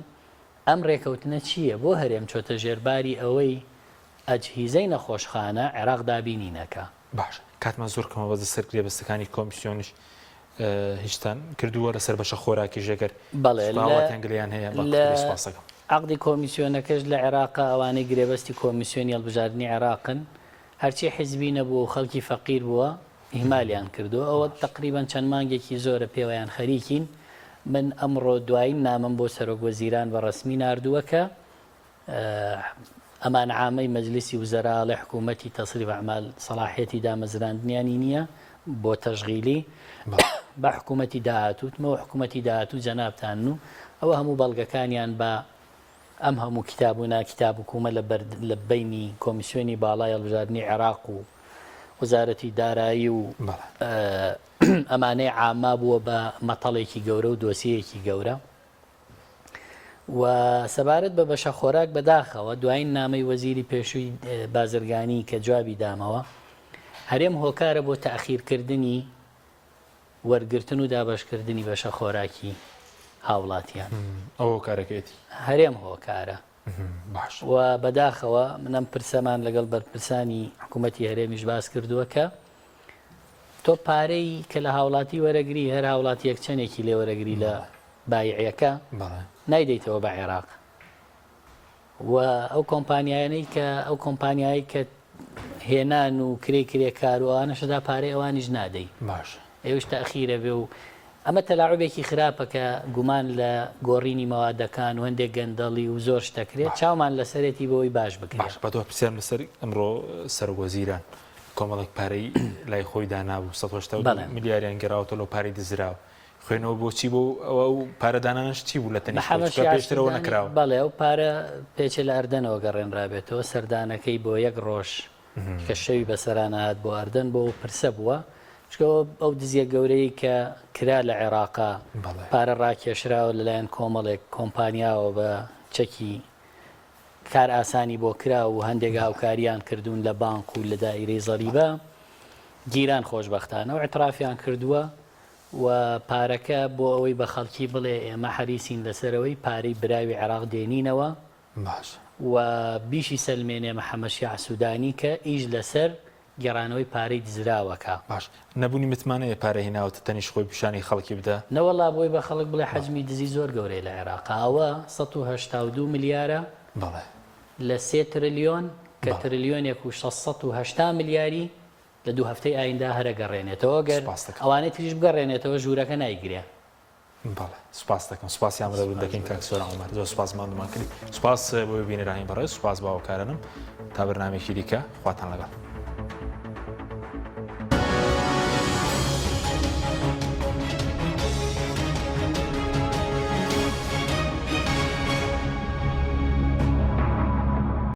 ئەم ڕێکەوتنە چییە، بۆ هەرێم چۆتە ژێرباری ئەوەی ئەجهیزەی نەخۆشخانە عێراق دابینی نەکا؟ باشە کاتمان زۆر کەمە بەس لەسەر گرێبەستەکانی کۆمیسیۆنیش هیچتان کردووە لەسەر بەشە خۆراکیش ئەگەر بەڵێ لە هاوڵاتیان گلەیان هەیە بە لە قسەی سوپاسەکەم. عەقدی کۆمیسیۆنەکەش لە عێراقا ئەوانەی گرێبەستی کۆمیسیۆنی هەڵبژاردنی عێراقن هەرچی حیزبی نەبووە و خەڵکی فەقیر بووە ئیهمالیان کردووە ئەوە تەقریبەن چەند مانگێکی زۆرە پێوەیان خەریکین من ئەمڕۆ دوایین نامەم بۆ سەرۆک وەزیران بە ڕەسمی ناردووە کە ئەمان عامەی مەجلیسی وزەرا ئەڵێ حکوومەتی تەسریف ئەعمال سەڵاحیەتی دامەزراندنیانی نییە بۆ تەشغیلی بە حکوومەتی داهاتوو وتمەوە حکوومەتی داهاتوو جەنابتانن و ئەوە هەموو بەڵگەکانیان بە ئەم هەموو کتاب و ناکتاب و کومە لە بەر لە بەینی کۆمیسیۆنی باڵای هەڵبژاردنی عێراق و وەزارەتی دارایی و ئەمانەی عامە بووە بە مەتەڵێکی گەورە و دۆسیەیەکی گەورە. و سەبارەت بە بەشە خۆراک بەداخەوە دوایین نامەی وەزیری پێشووی بازرگانی کە جوابی دامەوە هەرێم هۆکارە بۆ تاخیرکردنی وەرگرتن و دابەشکردنی بەشە خۆراکی هاوڵاتیان ئەو هۆکارەکەیەتی هەرێم هۆکارە باش و بەداخەوە منم پرسەمان لەگەڵ بەرپرسانی حکوومەتی هەرێمیش باس کردووە کە تۆ پارەی کە لە هاوڵاتی وەرەگری هەر هاوڵاتیەک چەندێکی لێ وەرەگری لە بایعەکە نایدەیتەوە بە عێراق و ئەو کۆمپانیایانەی کە ئەو کۆمپانیایی کە هێنان و کرێ کرێکار و ئەوانەشدا پارەی ئەوانیش نادەی باش ئێوش تاخیرە بێ و ئەمە تەلاعوبێکی خراپە کە گومان لە گۆڕینی مەوادەکان و هەندێک گەندەڵی و زۆر شتەکرێت چاومان لەسەرێتی بۆی باش بکرێت. باشە بەدوا پرسیارم لەسەر ئەمڕۆ سەرۆک وەزیران کۆمەڵێک پارەی لای خۆی دانابوو 182 ملیاریان گەراوەتەوە لەو پارەی دزراوە خوێنەوە بۆچی بۆ ئەوە و پارەدانانش چی بوو لە تەنیشت خۆی چونکە پێشترەوە نەکراوە. بەڵێ ئەو پارە پێچێ لە ئەردەنەوە گەڕێنرابێتەوە سەردانەکەی بۆ یەک ڕۆژ کە شەوی بەسەرانە هات بۆ ئەردەن بۆ ئەو پرسە بووە چونکە ئەو دزیە گەورەی کە کرا لە عێراقا پارە ڕاکێشراوە لەلایەن کۆمەڵێک کۆمپانیاوە بە چەکی کار ئاسانی بۆ کرا و هەندێک هاوکاریان کردوون لە بانق و لە دائیرەی زەریبە. گیران خۆشبەختانە و اعترافیان کردووە و پارەکە بۆ ئەوەی بە خەڵکی بڵێ ئێمە حەریسین لەسەرەوەی پارەی براوی عێراق دێنینەوە باش. و بیشی سەلمێنێ محەمەد شیاع سودانی کە ئیش لەسەر گێڕانەوەی پارەی دزراوەکە. باش نەبونی متمانەیە پارەی هیناوەتە تەنیشت خۆی پیشانی خەڵکی بدا؟ نەوەڵا بۆی بە خەڵک بڵێ حەجمی دزی زۆر گەورەیە لە عێراقا ئەوە 182 ملیارە بەڵێ. لە سێ ترلیۆن کە بەڵێ. ترلیۆنێک و 680 ملیاری لە دوو هەفتەی ئایندە هەر ئەگەڕێنێتەوە گەر سوپاست دەکەم. ئەوانەی تریش بگەڕێنێتەوە ژوورەکە نایگرێ. بەڵێ سوپاست دەکەم سوپاسی ئامادەبوون دەکەین کاک سۆران عومەر زۆر سوپاس ماندوومان کردی سوپاس بۆ بینەرانی بەڕێز سوپاس باوەکارانم تا بەرنامەیەکی دیکە خواتان لەگەڵ.